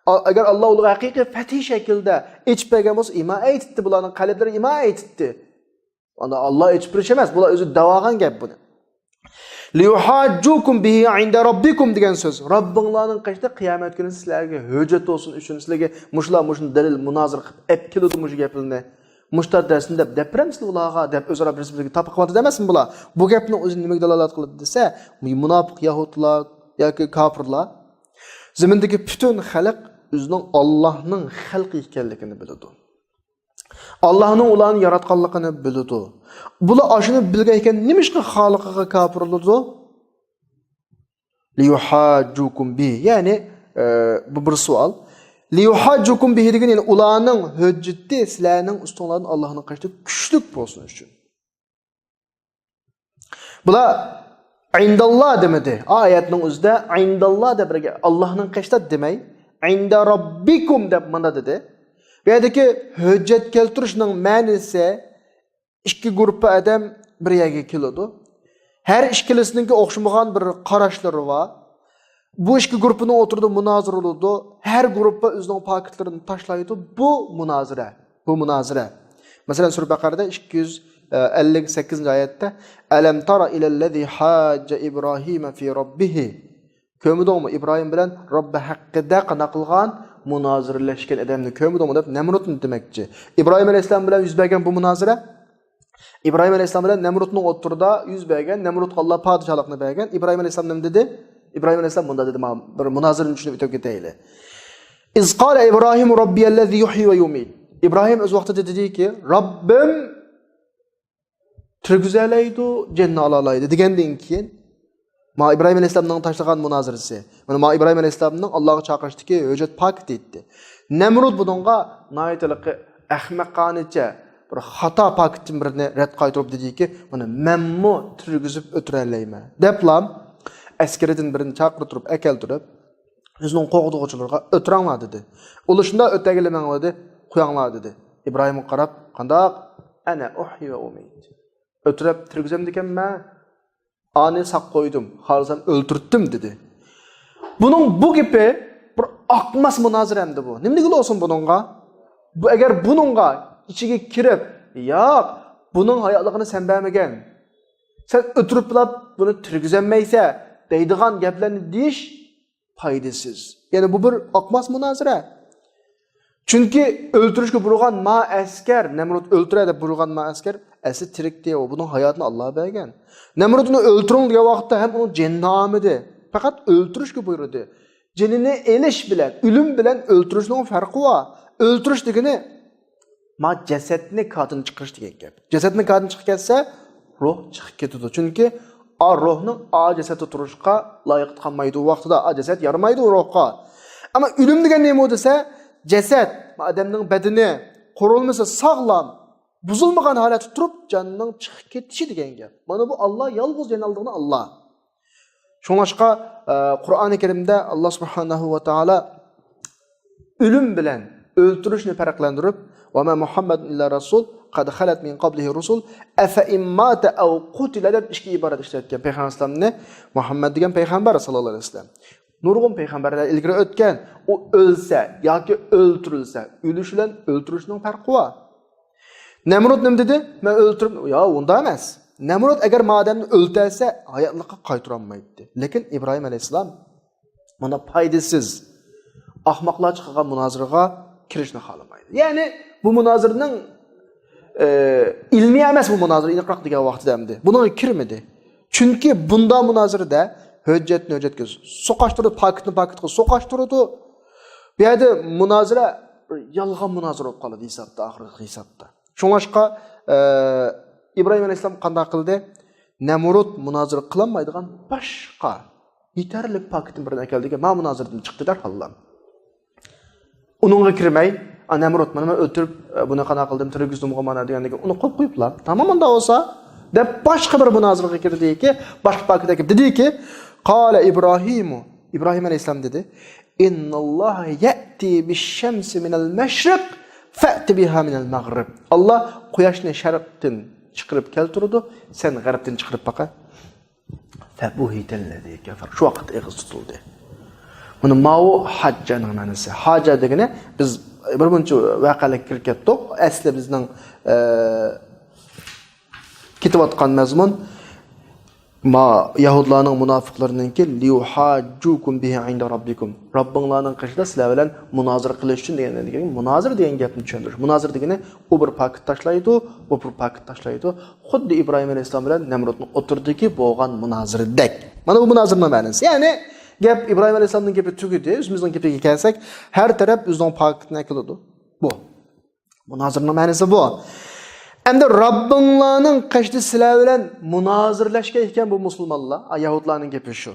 ئا-، ئەگەر ئاللا ئۇلارغا ھەقىقىي پەتھى شەكىلدە ئېچىپ بەرگەن بولسا، ئىمان ئېيتىتتى، بۇلارنىڭ قەلبلىرى ئىمان ئېيتىتتى. ئانا ئاللا ئېچىپ بېرىش ئەمەس، بۇلار ئۆزى دەۋالغان گەپ بۇنى. ليحاجوكم به عند ربكم دېگەن سۆز. رەببىڭلارنىڭ قېشىدا قىيامەت كۈنى سىلەرگە ھۆججەت بولسۇن ئۈچۈن، سىلەرگە مۇشۇلار مۇشۇنى دەلىل، مۇنازىرە قىلىپ ئەپ كېلىدۇ مۇشۇ گەپلىرنى. مۇشۇلار دەرسنى دەپ، دەپ بېرەمسىلەر ئۇلارغا دەپ ئۆزئارا بىر-بىرىگە تاپىقىۋاتىدۇ ئەمەسمۇ بۇلار؟ بۇ گەپنىڭ ئۆزى نېمىگە دالالەت قىلىدۇ دېسە، مۇناپىق يەھۇدلار ياكى كاپىرلار زېمىندىكى پۈتۈن خەلق ئۆزىنىڭ ئاللاھنىڭ خەلقى ئىكەنلىكىنى بىلىدۇ. ئاللاھنىڭ ئۇلارنى ياراتقانلىقىنى بىلىدۇ. بۇلار ئاشۇنى بىلگەن ئىكەن، نېمىشقا خالىقىغا كاپىر بولىدۇ؟ ليحاجوكم به. يەنى، ئە، بۇ بىر سوئال. ليحاجوكم به دېگەن، يەنى ئۇلارنىڭ ھۆججىتى سىلەرنىڭ ئۈستۈڭلاردىن ئاللاھنىڭ قېشىدا كۈچلۈك بولسۇن ئۈچۈن. بۇلار ئىنداللا دېمىدى. ئايەتنىڭ ئۆزىدە ئىنداللا دەپ بىرگە، ئاللاھنىڭ قېشىدا دېمەي، ئىندا راببىكۇم دەپ مانا دېدى. بۇ يەردىكى ھۆججەت كەلتۈرۈشنىڭ مەنىسى، ئىككى گۇرۇپپا ئادەم بىر يەرگە كېلىدۇ. ھەر ئىككىلىسىنىڭكى ئوخشىمىغان بىر قاراشلىرى بار. بۇ ئىككى گۇرۇپپىنىڭ ئوتتۇرىدا مۇنازىرە بولىدۇ. ھەر گۇرۇپپا ئۆزىنىڭ پاكىتلىرىنى تاشلايدۇ. بۇ مۇنازىرە. بۇ مۇنازىرە. مەسىلەن، سۈرە بەقەرىدە ئىككى يۈز ئەللىك سەككىزىنچى ئايەتتە، ئەلەم تارا ئىلەللەزى ھاججە ئىبراھىمە فى رەببىھى. كۆرمىدىڭمۇ ئىبراھىم بىلەن رەببى ھەققىدە قانداق قىلغان مۇنازىرىلەشكەن ئادەمنى كۆرمىدىڭمۇ دەپ نەمرۇتنى دېمەكچى. ئىبراھىم ئەلەيھىسسالام بىلەن يۈز بەرگەن بۇ مۇنازىرە، ئىبراھىم ئەلەيھىسسالام بىلەن نەمرۇتنىڭ ئوتتۇرىدا يۈز بەرگەن، نەمرۇتقا ئاللا پادىشاھلىقنى بەرگەن. ئىبراھىم ئەلەيھىسسالام نېمە دېدى؟ ئىبراھىم ئەلەيھىسسالام مۇنداق دېدى، مانا بىر مۇنازىرىنى چۈشىنىپ ئۆتۈپ كېتەيلى. ئىز قالە ئىبراھىم رەببىيەللەزى يۇھيى ۋە يۇمىت. ئىبراھىم ئۆز ۋاقتىدا دېدىكى، رەببىم تىرگۈزەلەيدۇ، جېنىنى ئالالايدۇ دېگەندىن كېيىن، ما ئىبراھىم ئەلەيھىسسالامنىڭ تاشلىغان مۇنازىرىسى. مانا ما ئىبراھىم ئەلەيھىسسالامنىڭ ئاللاغا چاقىرىشتىكى ھۆججەت پاكىتى ئىدى. نەمرۇت بۇنىڭغا ناھايىتى ھېلىقى ئەخمەقانىچە بىر خاتا پاكىتتىن بىرنى رەت قايتۇرۇپ دېدىكى، مانا مەنمۇ تىرگۈزۈپ ئۆتۈرەلەيمەن دەپلا ئەسكىرىدىن بىرنى چاقىرتۇرۇپ ئەكەلتۈرۈپ، ئۆزىنىڭ قوغدىغۇچىلىرىغا ئۆتۈرەڭلار دېدى. ئۇلار شۇنداق ئۆتەگىلى ماڭلىدى، قوياڭلار دېدى. ئىبراھىمغا قاراپ، قانداق؟ ئەنە ئۇھيى ۋە ئۇمىت. ئۆتۈرەپ تىرگۈزەمدىكەنمەن، ئانى ساق قويدۇم، خالىسام ئۆلتۈرتتۈم دېدى. بۇنىڭ بۇ گېپى بىر ئاقماس مۇنازىرە ئەمدى بۇ. نېمە دېگىلى بولسۇن بۇنىڭغا؟ بۇ ئەگەر بۇنىڭغا ئىچىگە كىرىپ، ياق، بۇنىڭ ھاياتلىقىنى سەن بەرمىگەن، سەن ئۆتۈرۈپلا بۇنى تىرگۈزەلمەيسەن دەيدىغان گەپلەرنى دېيىش پايدىسىز. يەنى بۇ بىر ئاقماس مۇنازىرە. چۈنكى ئۆلتۈرۈشكە بۇيرۇغان ما ئەسكەر، نەمرۇت ئۆلتۈرە دەپ بۇيرۇغان ما ئەسكەر ئەسلى تىرىكتى، ئۇ بۇنىڭ ھاياتىنى ئاللا بەرگەن. نەمرۇت ئۇنى ئۆلتۈرۈڭ دېگەن ۋاقىتتا ھەم ئۇنىڭ جېنىنى ئالمىدى. پەقەت ئۆلتۈرۈشكە بۇيرۇدى. جېنىنى ئېلىش بىلەن، ئۆلۈم بىلەن ئۆلتۈرۈشنىڭ پەرقى بار. ئۆلتۈرۈش دېگىنى ما جەسەتنى كادىن چىقىرىش دېگەن گەپ. جەسەتنى كادىن چىقىپ كەتسە، روھ چىقىپ كېتىدۇ. چۈنكى ئا روھنىڭ ئا جەسەتتە تۇرۇشقا لايىقى قالمايدۇ. ۋاقتىدا ئا جەسەت يارىمايدۇ روھقا. ئەمما ئۆلۈم دېگەن نېمە دېسە، جەسەت، ئادەمنىڭ بەدىنى، قۇرۇلمىسى ساغلام، بۇزۇلمىغان ھالەتتە تۇرۇپ جاننىڭ چىقىپ كېتىشى دېگەن گەپ. مانا بۇ ئاللا، يالغۇز جان ئالىدىغىنى ئاللا. شۇڭلاشقا، ئە، قۇرئانى كەرىمدە ئاللا سۇبھانەھۇ ۋە تائالا ئۆلۈم بىلەن ئۆلتۈرۈشنى پەرقلەندۈرۈپ، ۋە ما مۇھەممەدۇن ئىللا رەسۇل، قەد خەلەت مىن قەبلىھى رۇسۇل، ئەفە ئىن ماتە ئەۋ قۇتىلە دەپ ئىككى ئىبارەت ئىشلەتكەن پەيغەمبەر ئەلەيھىسسالامنى. مۇھەممەد دېگەن پەيغەمبەر ساللاللاھۇ ئەلەيھى ۋەسەللەم. نۇرغۇن پەيغەمبەرلەر ئىلگىرى ئۆتكەن، ئۇ ئۆلسە ياكى ئۆلتۈرۈلسە، ئۆلۈش بىلەن ئۆلتۈرۈشنىڭ پەرقى بار. نەمرۇت نېمە دېدى؟ مەن ئۆلتۈرۈپ، يا، ئۇنداق ئەمەس. نەمرۇت ئەگەر ما ئادەمنى ئۆلتۈرسە، ھاياتلىققا قايتۇرالمايتتى. لېكىن ئىبراھىم ئەلەيھىسسالام مانا پايدىسىز، ئاخماقلارچە قىلغان مۇنازىرىگە كىرىشنى خالىمايدۇ. يەنى بۇ مۇنازىرىنىڭ، ئە، ئىلمىي ئەمەس بۇ مۇنازىرە، ئېنىقراق دېگەن ۋاقتىدا ئەمدى. بۇنىڭغا كىرمىدى. چۈنكى بۇنداق مۇنازىرىدە ھۆججەتنى ھۆججەتكە سوقاشتۇرىدۇ، پاكىتنى پاكىتقا سوقاشتۇرىدۇ. بۇ يەردە مۇنازىرە يالغان مۇنازىرە بولۇپ قالىدۇ ھېسابتا، ئاخىرقى ھېسابتا. شۇڭلاشقا، ئە، ئىبراھىم ئەلەيھىسسالام قانداق قىلدى؟ نەمرۇت مۇنازىرە قىلالمايدىغان باشقا يېتەرلىك پاكىتنى بىرنى ئەكەلدىكى، ما مۇنازىرىدىن چىقتى دەرھاللا. ئۇنىڭغا كىرمەي، ئا، نەمرۇت، مانا مەن ئۆلتۈرۈپ، ئە، بۇنى قانداق قىلدىم، تىرگۈزدۈمغۇ مانا دېگەندىن كېيىن ئۇنى قويۇپ قويۇپلا. تامام ئۇنداق بولسا، دەپ باشقا بىر مۇنازىرىگە كىردىكى، باشقا پاكىتتا كىرىپ دېدىكى، قال ئىبراھىمۇ، ئىبراھىم ئەلەيھىسسالام دېدى، ئىنناللاھە يەتى بىششەمسى مىنەل مەشرىق فەتى بىھا مىنەل مەغرىب. ئاللا قۇياشنى شەرقتىن چىقىرىپ كەلتۈرىدۇ، سەن غەربتىن چىقىرىپ باقە. فەبۇھىتەللەزى كەفەر. شۇ ۋاقىت ئېغىز تۇتۇلدى. مانا ماۋۇ ھاججانىڭ مەنىسى. ھاجا دېگىنى، بىز بىر مۇنچە ۋەقەلەرگە كىرىپ كەتتۇق. ئەسلى بىزنىڭ، ئە، كېتىۋاتقان مەزمۇن، ما، يەھۇدلارنىڭ مۇناپىقلىرىنىڭكى، لىيۇھاججۇكۇم بىھى ئىندا راببىكۇم. راببىڭلارنىڭ قېشىدا سىلەر بىلەن مۇنازىرە قىلىش ئچۈن دېگەن، دېگەن، مۇنازىرە دېگەن گەپنى چۈشەندۈرۈش. مۇنازىرە دېگىنى، ئۇ بىر پاكىت تاشلايدۇ، بۇ بىر پاكىت تاشلايدۇ. خۇددى ئىبراھىم ئەلەيھىسسالام بىلەن نەمرۇتنىڭ ئوتتۇرىدىكى بولغان مۇنازىرىدەك. مانا بۇ مۇنازىرىنىڭ مەنىسى. يەنى گەپ ئىبراھىم ئەلەيھىسسالامنىڭ گېپى تۈگىدى. ئۆزىمىزنىڭ گېپىگە كەلسەك، ھەر تەرەپ ئۆزىنىڭ پاكىتىنى ئەكېلىدۇ. بۇ. مۇنازىرىنىڭ مەنىسى بۇ. ئەمدى راببىڭلارنىڭ قېشىدا سىلەر بىلەن مۇنازىرىلەشكەن ئىكەن بۇ مۇسۇلمانلار. ئا، يەھۇدلارنىڭ گېپى شۇ.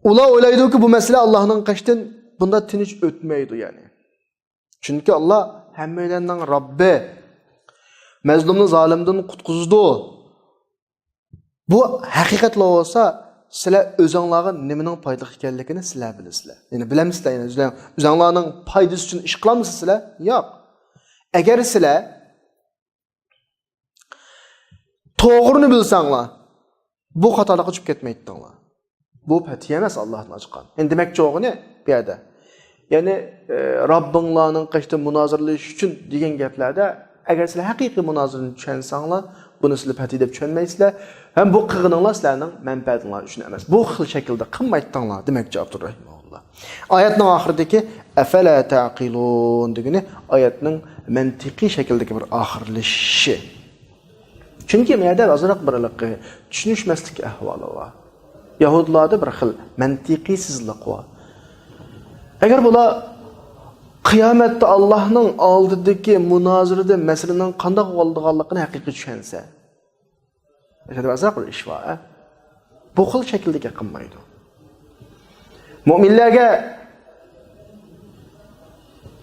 ئۇلار ئويلايدۇكى، بۇ مەسىلە ئاللانىڭ قېشىدىن بۇنداق تىنچ ئۆتمەيدۇ، يەنى. چۈنكى ئاللا ھەممەيلەننىڭ راببى. مەزلۇمنى زالىمدىن قۇتقۇزىدۇ. بۇ ھەقىقەتلا بولسا، سىلەر ئۆزۈڭلارغا نېمىنىڭ پايدىلىق ئىكەنلىكىنى سىلەر بىلىسىلەر. يەنى بىلەمسىلەر، يەنى ئۆزلەر-، ئۆزۈڭلارنىڭ پايدىسى ئۈچۈن ئىش قىلامسىلەر؟ سىلەر؟ ياق. ئەگەر سىلەر توغرىنى بىلسەڭلار، بۇ خاتالىققا چۈشۈپ كەتمەيتتىڭلار. بۇ پەتھى ئەمەس، ئاللاھتىن ئاچقان. يەنى دېمەكچى بولغىنى بۇ يەردە. يەنى، ئە، راببىڭلارنىڭ قېشىدا مۇنازىرىلىشىش ئۈچۈن دېگەن گەپلەردە، ئەگەر سىلەر ھەقىقىي مۇنازىرىنى چۈشەنسەڭلار، بۇنى سىلەر پەتھى دەپ چۈشەنمەيسىلەر. ھەم بۇ قىلغىنىڭلار سىلەرنىڭ مەنپەئەتىڭلار ئۈچۈن ئەمەس. بۇ خىل شەكىلدە قىلمايتتىڭلار دېمەكچى ئابدۇر رەھىمەھۇللا. ئايەتنىڭ ئاخىرىدىكى ئەفەلا تەقىلۇن دېگىنى ئايەتنىڭ مەنتىقىي شەكىلدىكى بىر ئاخىرلىشىشى. چۈنكى بۇ يەردە ئازراق بىر ھېلىقى چۈشىنىشمەسلىك ئەھۋالى بار. يەھۇدىيلاردا بىر خىل مەنتىقىيسىزلىق بار. ئەگەر بۇلار قىيامەتتە ئاللاھنىڭ ئالدىدىكى مۇنازىرىدە مەسىلىنىڭ قانداق بولىدىغانلىقىنى ھەقىقىي چۈشەنسە، ئەگەر ئازراق بىر ئىش بار، ئە؟ بۇ خىل شەكىلدە گەپ قىلمايدۇ. مۆمىنلەرگە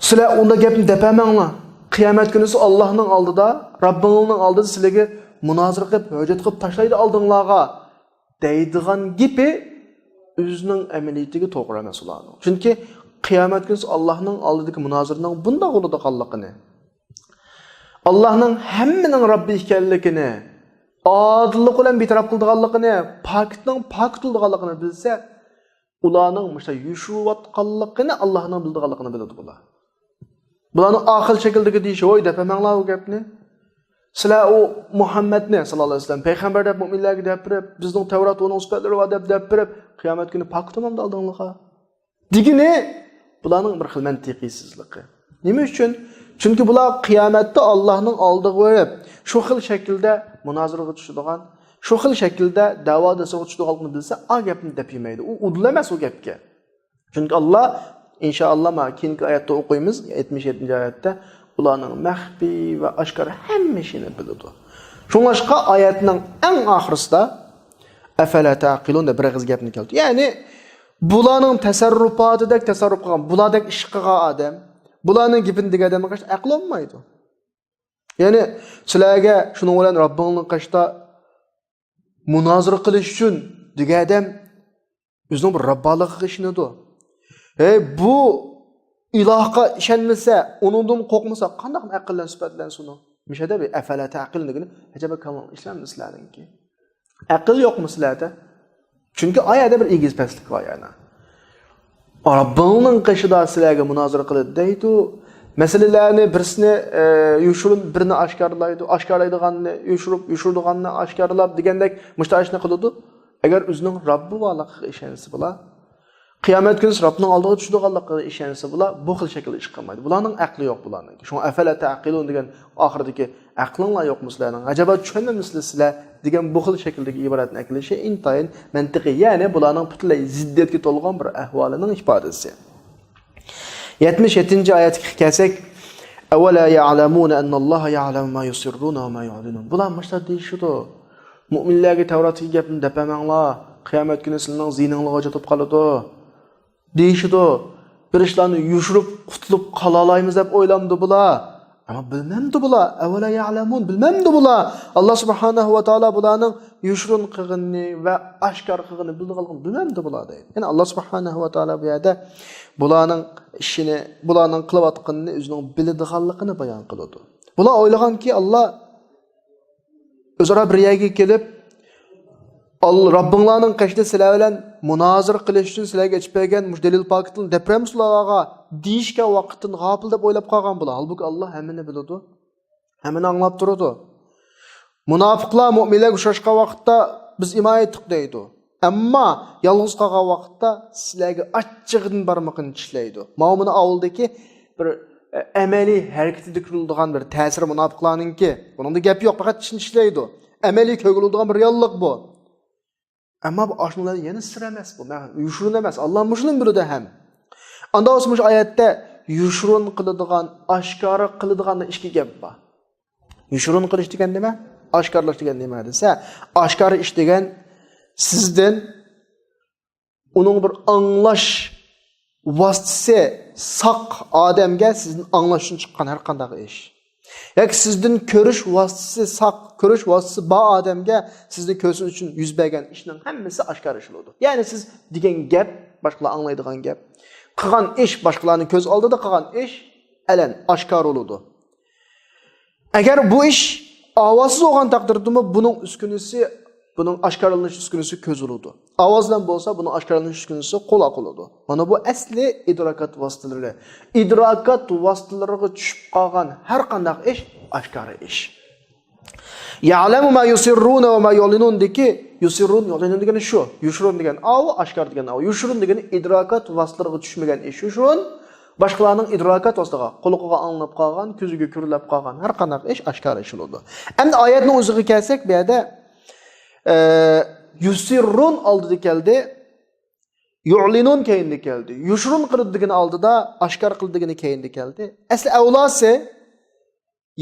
سىلەر ئۇنداق گەپنى دەپەرمەڭلار. قىيامەت كۈنىسى ئاللاھنىڭ ئالدىدا، رەببىڭلارنىڭ ئالدىدا سىلەرگە مۇنازىرە قىلىپ، ھۆججەت قىلىپ تاشلايدۇ ئالدىڭلارغا دەيدىغان گېپى ئۆزىنىڭ ئەمەلىيىتىگە توغرا ئەمەس ئۇلارنىڭ. چۈنكى قىيامەت كۈنىسى ئاللاھنىڭ ئالدىدىكى مۇنازىرىنىڭ بۇنداق بولىدىغانلىقىنى، ئاللاھنىڭ ھەممىنىڭ رەببى ئىكەنلىكىنى، ئادىللىق بىلەن بىتەرەپ قىلىدىغانلىقىنى، پاكىتنىڭ پاكىت بولىدىغانلىقىنى بىلسە، ئۇلارنىڭ مۇشۇنداق يوشۇرۇۋاتقانلىقىنى ئاللاھنىڭ بىلىدىغانلىقىنى بىلىدۇ بۇلار. بۇلارنىڭ ئاقىل شەكىلدىكى دېيىشى، ۋوي، دەپەرمەڭلار ئۇ گەپنى. سىلەر ئۇ مۇھەممەدنى ساللاللاھۇ ئەلەيھى ۋەسەللەم پەيغەمبەر دەپ مۆمىنلەرگە دەپ بېرىپ، بىزنىڭ تەۋرات ئۇنىڭ سۈپەتلىرى بار دەپ، دەپ بېرىپ، قىيامەت كۈنى پاكىت بولامدۇ ئالدىڭلارغا؟ دېگىنى بۇلارنىڭ بىر خىل مەنتىقىيسىزلىقى. نېمە ئۈچۈن؟ چۈنكى بۇلار قىيامەتتە ئاللاھنىڭ ئالدىغا بېرىپ، شۇ خىل شەكىلدە مۇنازىرىگە چۈشىدىغان، شۇ خىل شەكىلدە دەۋا دەسسىگە چۈشىدىغانلىقىنى بىلسە، ئا گەپنى دەپ يېمەيدۇ. ئۇ ئۇدۇل ئەمەس ئۇ گەپكە. چۈنكى ئاللا، ئىنشائاللا، مانا كېيىنكى ئايەتتە ئوقۇيمىز، يەتمىش يەتتىنچى ئايەتتە، ئۇلارنىڭ مەخپىي ۋە ئاشكارا ھەممە ئىشىنى بىلىدۇ. شۇڭلاشقا ئايەتنىڭ ئەڭ ئاخىرىسىدا، ئەفەلا تەقىلۇن دەپ بىر ئېغىز گەپنى كەلتۈردى. يەنى بۇلارنىڭ تەسەررۇپاتىدەك تەسەررۇپ قىلغان، بۇلاردەك ئىش قىلغان ئادەم، بۇلارنىڭ گېپىنى دېگەن ئادەمگە ئەقىل بولمايدۇ. يەنى سىلەرگە شۇنىڭ بىلەن رەببىڭنىڭ قېشىدا مۇنازىرە قىلىش ئۈچۈن دېگەن ئادەم ئۆزىنىڭ بىر رەببالىقىغا ئىشىنىدۇ. ھەي، بۇ ئىلاھقا ئىشەنمىسە، ئۇنىڭدىن قورقمىسا، قانداق ئەقىللەن سۈپەتلەنسۇن ئۇ؟ مۇشۇ يەردە بىر ئەفەلا تەقىلۇن دېگىنى، ئەجەبا كاللاڭ ئىشلەمدۇ سىلەرنىڭكى؟ ئەقىل يوقمۇ سىلەردە؟ چۈنكى ئايەدە بىر ئېگىز پەسلىك بار يەنە. رەببىڭنىڭ قېشىدا سىلەرگە مۇنازىرە قىلىدۇ دەيدۇ. مەسىلىلەرنى بىرسىنى، ئە، يوشۇرۇن، بىرىنى ئاشكارىلايدۇ. ئاشكارىلايدىغاننى يوشۇرۇپ، يوشۇرىدىغاننى ئاشكارىلاپ دېگەندەك مۇشۇنداق ئىشنى قىلىدۇ. ئەگەر ئۆزىنىڭ رەببى بارلىقىغا ئىشەنسە بۇلار، قىيامەت كۈنى رەببىنىڭ ئالدىغا چۈشىدىغانلىقىغا ئىشەنسە بۇلار، بۇ خىل شەكىلدە ئىش قىلمايدۇ. بۇلارنىڭ ئەقلى يوق بۇلارنىڭكى. شۇڭا ئەفەلا تەقىلۇن دېگەن ئاخىرىدىكى ئەقلىڭلار يوقمۇ سىلەرنىڭ؟ ئەجەبا چۈشەنمەمسىلەر سىلەر دېگەن بۇ خىل شەكىلدىكى ئىبارەتنى ئەكېلىشى ئىنتايىن مەنتىقىي، يەنى بۇلارنىڭ پۈتۈنلەي زىددىيەتكە تولغان بىر ئەھۋالىنىڭ ئىپادىسى. يەتمىش يەتتىنچى ئايەتكە كەلسەك، ئەۋەلا يەئلەمۇنە ئەننەللاھە يەئلەمۇ ما يۇسىررۇنە ۋە ما يۇئلىنۇن. بۇلار مۇشۇنداق دېيىشىدۇ. مۆمىنلەرگە تەۋراتتىكى گەپنى دەپەرمەڭلار. قىيامەت كۈنى سىلەرنىڭ زىيىنىڭلارغا چاتىپ قالىدۇ. دېيىشىدۇ. بىر ئىشلارنى يوشۇرۇپ قۇتۇلۇپ قالالايمىز دەپ ئويلامدۇ بۇلار؟ ئەمما بىلمەمدۇ بۇلار؟ ئەۋەلا يەلەمۇن، بىلمەمدۇ بۇلار؟ ئاللا سۇبھانەھۇ ۋە تائالا بۇلارنىڭ يوشۇرۇن قىلغىنىنى ۋە ئاشكارا قىلغىنىنى بىلىدىغانلىقىنى بىلمەمدۇ بۇلار دەيدۇ. يەنى ئاللا سۇبھانەھۇ ۋە تائالا بۇ يەردە بۇلارنىڭ ئىشىنى، بۇلارنىڭ قىلىۋاتقىنىنى ئۆزىنىڭ بىلىدىغانلىقىنى بايان قىلىدۇ. بۇلار ئويلىغانكى، ئاللا ئۆزئارا بىر يەرگە كېلىپ، ئال-، رەببىڭلارنىڭ قېشىدا سىلەر بىلەن مۇنازىرە قىلىش ئۈچۈن سىلەرگە ئېچىپ بەرگەن مۇشۇ دەلىل پاكىتىنى دەپ بېرەمسىلەرغا دېيىشكەن ۋاقىتتىن غاپىل دەپ ئويلاپ قالغان بۇلار. ھالبۇكى، ئاللا ھەممىنى بىلىدۇ، ھەممىنى ئاڭلاپ تۇرىدۇ. مۇناپىقلار مۆمىنلەرگە ئۇچراشقان ۋاقىتتا، بىز ئىمان ئېيتتۇق دەيدۇ. ئەمما يالغۇز قالغان ۋاقىتتا، سىلەرگە ئاچچىقىدىن بارمىقىنى چىشلەيدۇ. ماۋۇ مانا ئاۋۇلدىكى بىر، ئە، ئەمەلىي ھەرىكىتىدە كۆرۈلىدىغان بىر تەسىر مۇناپىقلارنىڭكى. بۇنىڭدا گەپ يوق، پەقەت چىشىنى چىشلەيدۇ. ئەمەلىي كۆرۈلىدىغان بىر رېئاللىق بۇ. ئەمما بۇ ئاشۇنىڭ يەنە سىر ئەمەس بۇ. مەن يوشۇرۇن ئەمەس. ئاللا مۇشۇنى بىلىدۇ ھەم. ئاندا بولسا مۇشۇ ئايەتتە يوشۇرۇن قىلىدىغان، ئاشكارا قىلىدىغان ئىككى گەپ بار. يوشۇرۇن قىلىش دېگەن نېمە؟ ئاشكارىلاش دېگەن نېمە دېسە، ئاشكارا ئىش دېگەن سىزدىن ئۇنىڭ بىر ئاڭلاش ۋاسىتىسى ساق ئادەمگە سىزدىن ئاڭلاش ئۈچۈن چىققان ھەر قانداق ئىش. ياكى سىزدىن كۆرۈش ۋاسىتىسى ساق، كۆرۈش ۋاسىتىسى بار ئادەمگە سىزنى كۆرسۇن ئۈچۈن يۈز بەرگەن ئىشنىڭ ھەممىسى ئاشكارا ئىش بولىدۇ. يەنى سىز دېگەن گەپ، باشقىلار ئاڭلايدىغان گەپ، قىلغان ئىش، باشقىلارنىڭ كۆز ئالدىدا قىلغان ئىش ئەلەن ئاشكارا بولىدۇ. ئەگەر بۇ ئىش ئاۋازسىز بولغان تەقدىردىمۇ بۇنىڭ ئۈسكۈنىسى، بۇنىڭ ئاشكارىلىنىش ئۈسكۈنىسى كۆز بولىدۇ. ئاۋاز بىلەن بولسا بۇنىڭ ئاشكارىلىنىش ئۈسكۈنىسى قۇلاق بولىدۇ. مانا بۇ ئەسلى ئىدراكات ۋاسىتىلىرى. ئىدراكات ۋاسىتىلىرىغا چۈشۈپ قالغان ھەر قانداق ئىش ئاشكارا ئىش. يەلەمۇ ما يۇسىررۇنە ۋە ما يۇلىنۇندىكى يۇسىررۇن، يۇلىنۇن دېگىنى شۇ. يۇشۇرۇن دېگەن ئاۋۇ، ئاشكارا دېگەن ئاۋۇ. يۇشۇرۇن دېگىنى ئىدراكات ۋاسىتىلىرىغا چۈشمىگەن ئىش يۇشۇرۇن. باشقىلارنىڭ ئىدراكات ۋاسىتىلىرىغا، قۇلىقىغا ئاڭلىنىپ قالغان، كۆزىگە كۆرۈلۈپ قالغان ھەر قانداق ئىش ئاشكارا ئىش بولىدۇ. ئەمدى ئايەتنىڭ ئۆزىگە كەلسەك، بۇ يەردە، ئە، يۇسىررۇن ئالدىدا كەلدى، يۇلىنۇن كەينىدە كەلدى. يۇشۇرۇن قىلىدۇ دېگىنى ئالدىدا، ئاشكارا قىلىدۇ دېگىنى كەينىدە كەلدى. ئەسلى ئەۋلاسى،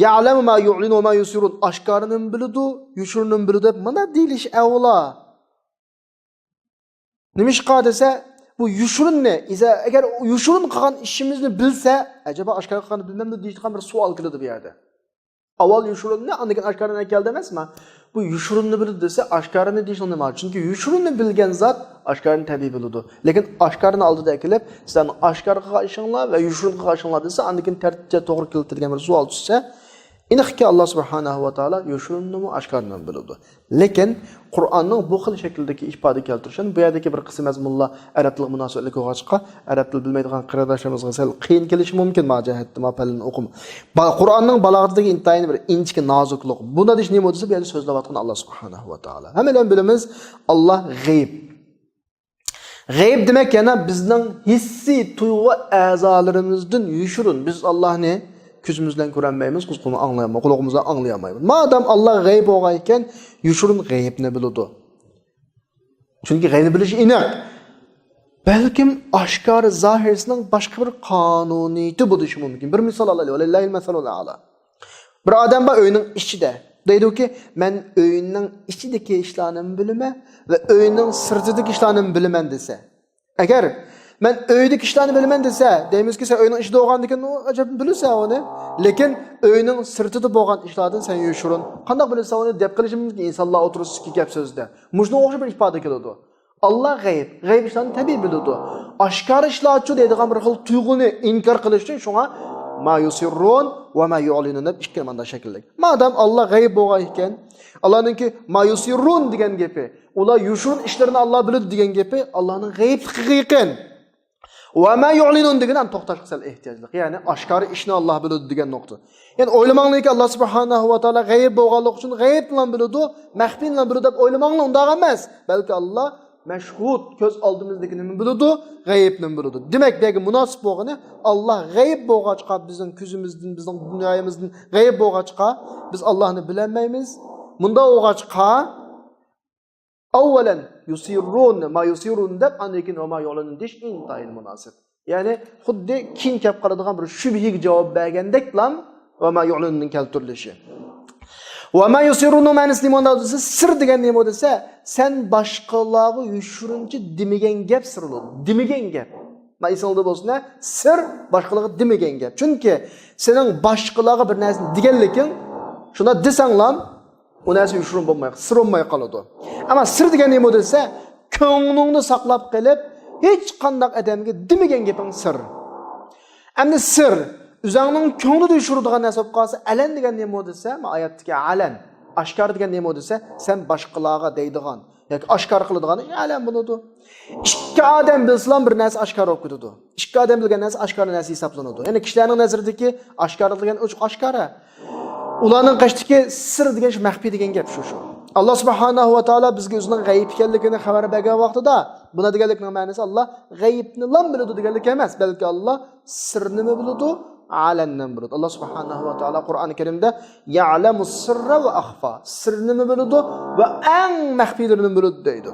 يەلەمۇ ما يۇلىنۇ ۋە ما يۇسىررۇن، ئاشكارىنىمۇ بىلىدۇ، يوشۇرۇنىمۇ بىلىدۇ دەپ مانا دېيىلىش ئەۋلا. نېمىشقا دېسە، بۇ يوشۇرۇننى، ئىزا-، ئەگەر يوشۇرۇن قىلغان ئىشىمىزنى بىلسە، ئەجەبا ئاشكارا قىلغاننى بىلمەمدۇ دېيىشىدىغان بىر سوئال كېلىدۇ بۇ يەردە. ئاۋۋال يوشۇرۇننى، ئاندىن كېيىن ئاشكارىنى كەلدى ئەمەسمۇ؟ بۇ يوشۇرۇننى بىلىدۇ دېسە، ئاشكارىنى دېيىشنىڭ نېمە ھاجىتى؟ چۈنكى يوشۇرۇننى بىلگەن زات ئاشكارىنى تەبىئىي بىلىدۇ. لېكىن ئاشكارىنى ئالدىدا ئەكېلىپ، سىلەرنىڭ ئاشكارا قىلغان ئىشىڭلار ۋە يوشۇرۇن قىلغان ئىشىڭلار دېسە، ئاندىن كېيىن تەرتىپكە توغرا كېلىدۇ دېگەن بىر سوئال چۈشسە، ئېنىقكى، ئاللا سۇبھانەھۇ ۋە تائالا يوشۇرۇننىمۇ، ئاشكارىنىمۇ بىلىدۇ. لېكىن قۇرئاننىڭ بۇ خىل شەكىلدىكى ئىپادە كەلتۈرۈشى، بۇ يەردىكى بىر قىسىم مەزمۇنلار ئەرەب تىلىغا مۇناسىۋەتلىك بولغاچقا، ئەرەب تىل بىلمەيدىغان قېرىنداشلىرىمىزغا سەل قىيىن كېلىشى مۇمكىن، ما جەھەتتە، ما پەللىنى ئوقۇم. با-، قۇرئاننىڭ بالاغىتىدىكى ئىنتايىن بىر ئىنچىكە نازۇكلۇق. بۇندا دېيىش نېمە دېسە، بۇ يەردە سۆزلەۋاتقان ئاللا سۇبھانەھۇ ۋە تائالا. ھەممەيلەن بىلىمىز، ئاللا غەيىب. غەيىب دېمەك يەنە بىزنىڭ ھېسسىي تۇيغۇ ئەزالىرىمىزدىن يوشۇرۇن. بىز ئاللانى كۆزىمىز بىلەن كۆرەلمەيمىز، قۇلىقىمىز ئاڭلىيالماي-، قۇلىقىمىز بىلەن ئاڭلىيالمايمىز. مادام ئاللا غەيىب بولغان ئىكەن، يوشۇرۇن غەيىبنى بىلىدۇ. چۈنكى غەيىبنى بىلىش ئېنىق. بەلكىم ئاشكارا زاھىرسىنىڭ باشقا بىر قانۇنىيىتى بولۇشى مۇمكىن. بىر مىسال ئالايلى. ۋەلىللاھىل مەسەلۇل ئەلا. بىر ئادەم بار ئۆينىڭ ئىچىدە. دەيدۇكى، مەن ئۆينىڭ ئىچىدىكى ئىشلارنىمۇ بىلىمەن ۋە ئۆينىڭ سىرتىدىكى ئىشلارنىمۇ بىلىمەن دېسە. ئەگەر مەن ئۆيدىكى ئىشلارنى بىلىمەن دېسە، دەيمىزكى، سەن ئۆينىڭ ئىچىدە بولغاندىكىن ئۇ ئەجەب بىلىسەن ئۇنى. لېكىن ئۆينىڭ سىرتىدا بولغان ئىشلاردىن سەن يوشۇرۇن. قانداق بىلىسەن ئۇنى دەپ قېلىشى مۇمكىن ئىنسانلار ئوتتۇرىسىدىكى گەپ سۆزدە. مۇشۇنىڭغا ئوخشاش بىر ئىپادە كېلىدۇ. ئاللا غەيىب. غەيىب ئىشلارنى تەبىئىي بىلىدۇ. ئاشكارا ئىشلارچۇ دەيدىغان بىر خىل تۇيغۇنى ئىنكار قىلىش ئۈچۈن شۇڭا ما يۇسىررۇن ۋە ما يۇلىنۇن دەپ ئىككى مانا شەكىللىك. مادام ئاللا غەيىب بولغان ئىكەن، ئاللانىڭكى ما يۇسىررۇن دېگەن گېپى، ئۇلار يوشۇرۇن ئىشلىرىنى ئاللا بىلىدۇ دېگەن گېپى ئاللانىڭ غەيىبلىقىغا يېقىن. ۋە ما يۇلىنۇن دېگىنى ئەنە توختاشقا سەل ئېھتىياجلىق. يەنى ئاشكارا ئىشنى ئاللا بىلىدۇ دېگەن نۇقتا. يەنى ئويلىماڭلاركى، ئاللا سۇبھانەھۇ ۋە تائالا غەيىب بولغانلىقى ئۈچۈن غەيىبنىلا بىلىدۇ، مەخپىينىلا بىلىدۇ دەپ ئويلىماڭلار، ئۇنداق ئەمەس. بەلكى ئاللا مەشھۇد، كۆز ئالدىمىزدىكىنىمۇ بىلىدۇ، غەيىبنىمۇ بىلىدۇ. دېمەك، بۇ يەرگە مۇناسىپ بولغىنى، ئاللا غەيىب بولغاچقا بىزنىڭ كۆزىمىزدىن، بىزنىڭ دۇنيايىمىزدىن غەيىب بولغاچقا بىز ئاللانى بىلەلمەيمىز. مۇنداق بولغاچقا، ئەۋۋەلەن يۇسىررۇن، ما يۇسىررۇن دەپ، ئاندىن كېيىن ۋە ما يۇلىنۇن دېيىش ئىنتايىن مۇناسىپ. يەنى خۇددى كېيىن كەپ قالىدىغان بىر شۈبھىگە جاۋاب بەرگەندەكلا ۋە ما يۇلىنۇننىڭ كەلتۈرۈلۈشى. ۋە ما يۇسىررۇننىڭ مەنىسى نېمە دېسە، سىر دېگەن نېمە دېسە، سەن باشقىلارغا يوشۇرۇنچە دېمىگەن گەپ سىر بولىدۇ. دېمىگەن گەپ. مانا ئېسىڭلاردا بولسۇن، ھە، سىر باشقىلارغا دېمىگەن گەپ. چۈنكى سېنىڭ باشقىلارغا بىر نەرسىنى دېگەنلىكىڭ، شۇنداق دېسەڭلام، ئۇ نەرسە يوشۇرۇن بولماي، سىر بولماي قالىدۇ. ئەمما سىر دېگەن نېمە دېسە، كۆڭلۈڭدە ساقلاپ قېلىپ، ھېچقانداق ئادەمگە دېمىگەن گېپىڭ سىر. ئەمدى سىر، ئۆزۈڭنىڭ كۆڭلىدە يوشۇرىدىغان نەرسە بولۇپ قالسا، ئەلەن دېگەن نېمە دېسە، مانا ئايەتتىكى ئەلەن، ئاشكارا دېگەن نېمە دېسە، سەن باشقىلارغا دەيدىغان ياكى ئاشكارا قىلىدىغان ئىش ئەلەن بولىدۇ. ئىككى ئادەم بىلسىلا بىر نەرسە ئاشكارا بولۇپ كېتىدۇ. ئىككى ئادەم بىلگەن نەرسە ئاشكارا نەرسە ھېسابلىنىدۇ. يەنى كىشىلەرنىڭ نەزىرىدىكى ئاشكارا دېگەن ئوچۇق ئاشكارا. ئۇلارنىڭ قېشىدىكى سىر دېگەن شۇ مەخپىي دېگەن گەپ شۇ، شۇ. ئاللا سۇبھانەھۇ ۋە تائالا بىزگە ئۆزىنىڭ غەيىب ئىكەنلىكىنى خەۋەر بەرگەن ۋاقتىدا، بۇنى دېگەنلىكنىڭ مەنىسى ئاللا غەيىبنىلا بىلىدۇ دېگەنلىك ئەمەس، بەلكى ئاللا سىرنىمۇ بىلىدۇ، ئەلەننىمۇ بىلىدۇ. ئاللا سۇبھانەھۇ ۋە تائالا قۇرئان كەرىمدە يەلەمۇ سىررە ۋە ئەخفا، سىرنىمۇ بىلىدۇ ۋە ئەڭ مەخپىيلىرىنى بىلىدۇ دەيدۇ.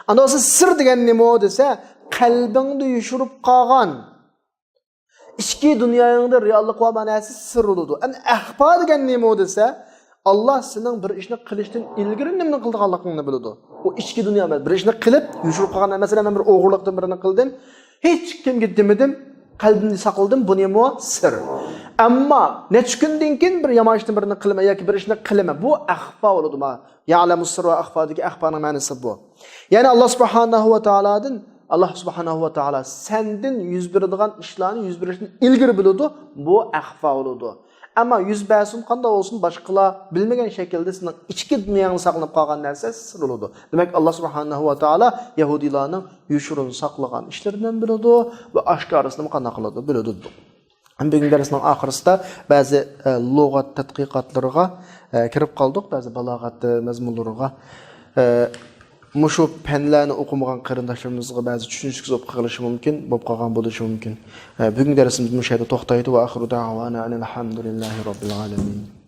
ئاندا بولسا سىر دېگەن نېمە دېسە، قەلبىڭدە يوشۇرۇپ قالغان، ئىچكى دۇنياڭدا رېئاللىق بار نەرسە سىر بولىدۇ. ئەمدى ئەخپا دېگەن نېمە دېسە، ئاللا سېنىڭ بىر ئىشنى قىلىشتىن ئىلگىرى نېمىنى قىلىدىغانلىقىڭنى بىلىدۇ. ئۇ ئىچكى دۇنيا ئەمەس. بىر ئىشنى قىلىپ، يوشۇرۇپ قالغان، مەسىلەن، مەن بىر ئوغرىلىقتىن بىرنى قىلدىم، ھېچ كىمگە دېمىدىم، قەلبىمدە ساقلىدىم، بۇ نېمە؟ سىر. ئەمما نەچچە كۈندىن كېيىن بىر يامان ئىشنى بىرنى قىلىمەن ياكى بىر ئىشنى قىلىمەن، بۇ ئەخپا بولىدۇ. ما يەلەمۇ سىررە ۋە ئەخفادىكى ئەخپانىڭ مەنىسى بۇ. يەنى ئاللا سۇبھانەھۇ ۋە تائالادىن، ئاللا سۇبھانەھۇ ۋە تائالا سەندىن يۈز بېرىدىغان ئىشلارنى يۈز بېرىشتىن ئىلگىرى بىلىدۇ، بۇ ئەخپا بولىدۇ. ئەمما يۈز بەرسۇن، قانداق بولسۇن، باشقىلار بىلمىگەن شەكىلدە سېنىڭ ئىچكى دۇنياڭدا ساقلىنىپ قالغان نەرسە سىر بولىدۇ. دېمەك، ئاللا سۇبھانەھۇ ۋە تائالا يەھۇدىيلارنىڭ يوشۇرۇن ساقلىغان ئىشلىرىنى ھەم بىلىدۇ ۋە ئاشكارىسىنى قانداق قىلىدۇ، بىلىدۇ. ھەم بۈگۈنكى دەرسنىڭ ئاخىرىسىدا بەزى، ئە، لۇغەت تەتقىقاتلىرىغا، ئە، كىرىپ قالدۇق، بەزى بالاغەت، ئە، مەزمۇنلىرىغا. ئە، مۇشۇ پەنلەرنى ئوقۇمىغان قېرىنداشلىرىمىزغا بەزى چۈشىنىشسىز بولۇپ قېلىشى مۇمكىن، بولۇپ قالغان بولۇشى مۇمكىن. ئە، بۈگۈنكى دەرسىمىز مۇشۇ يەردە توختايدۇ. ۋە ئاخىرۇ دەئۋانا ئەنىل ھەمدۇلىللاھى رەببىل ئالەمىن.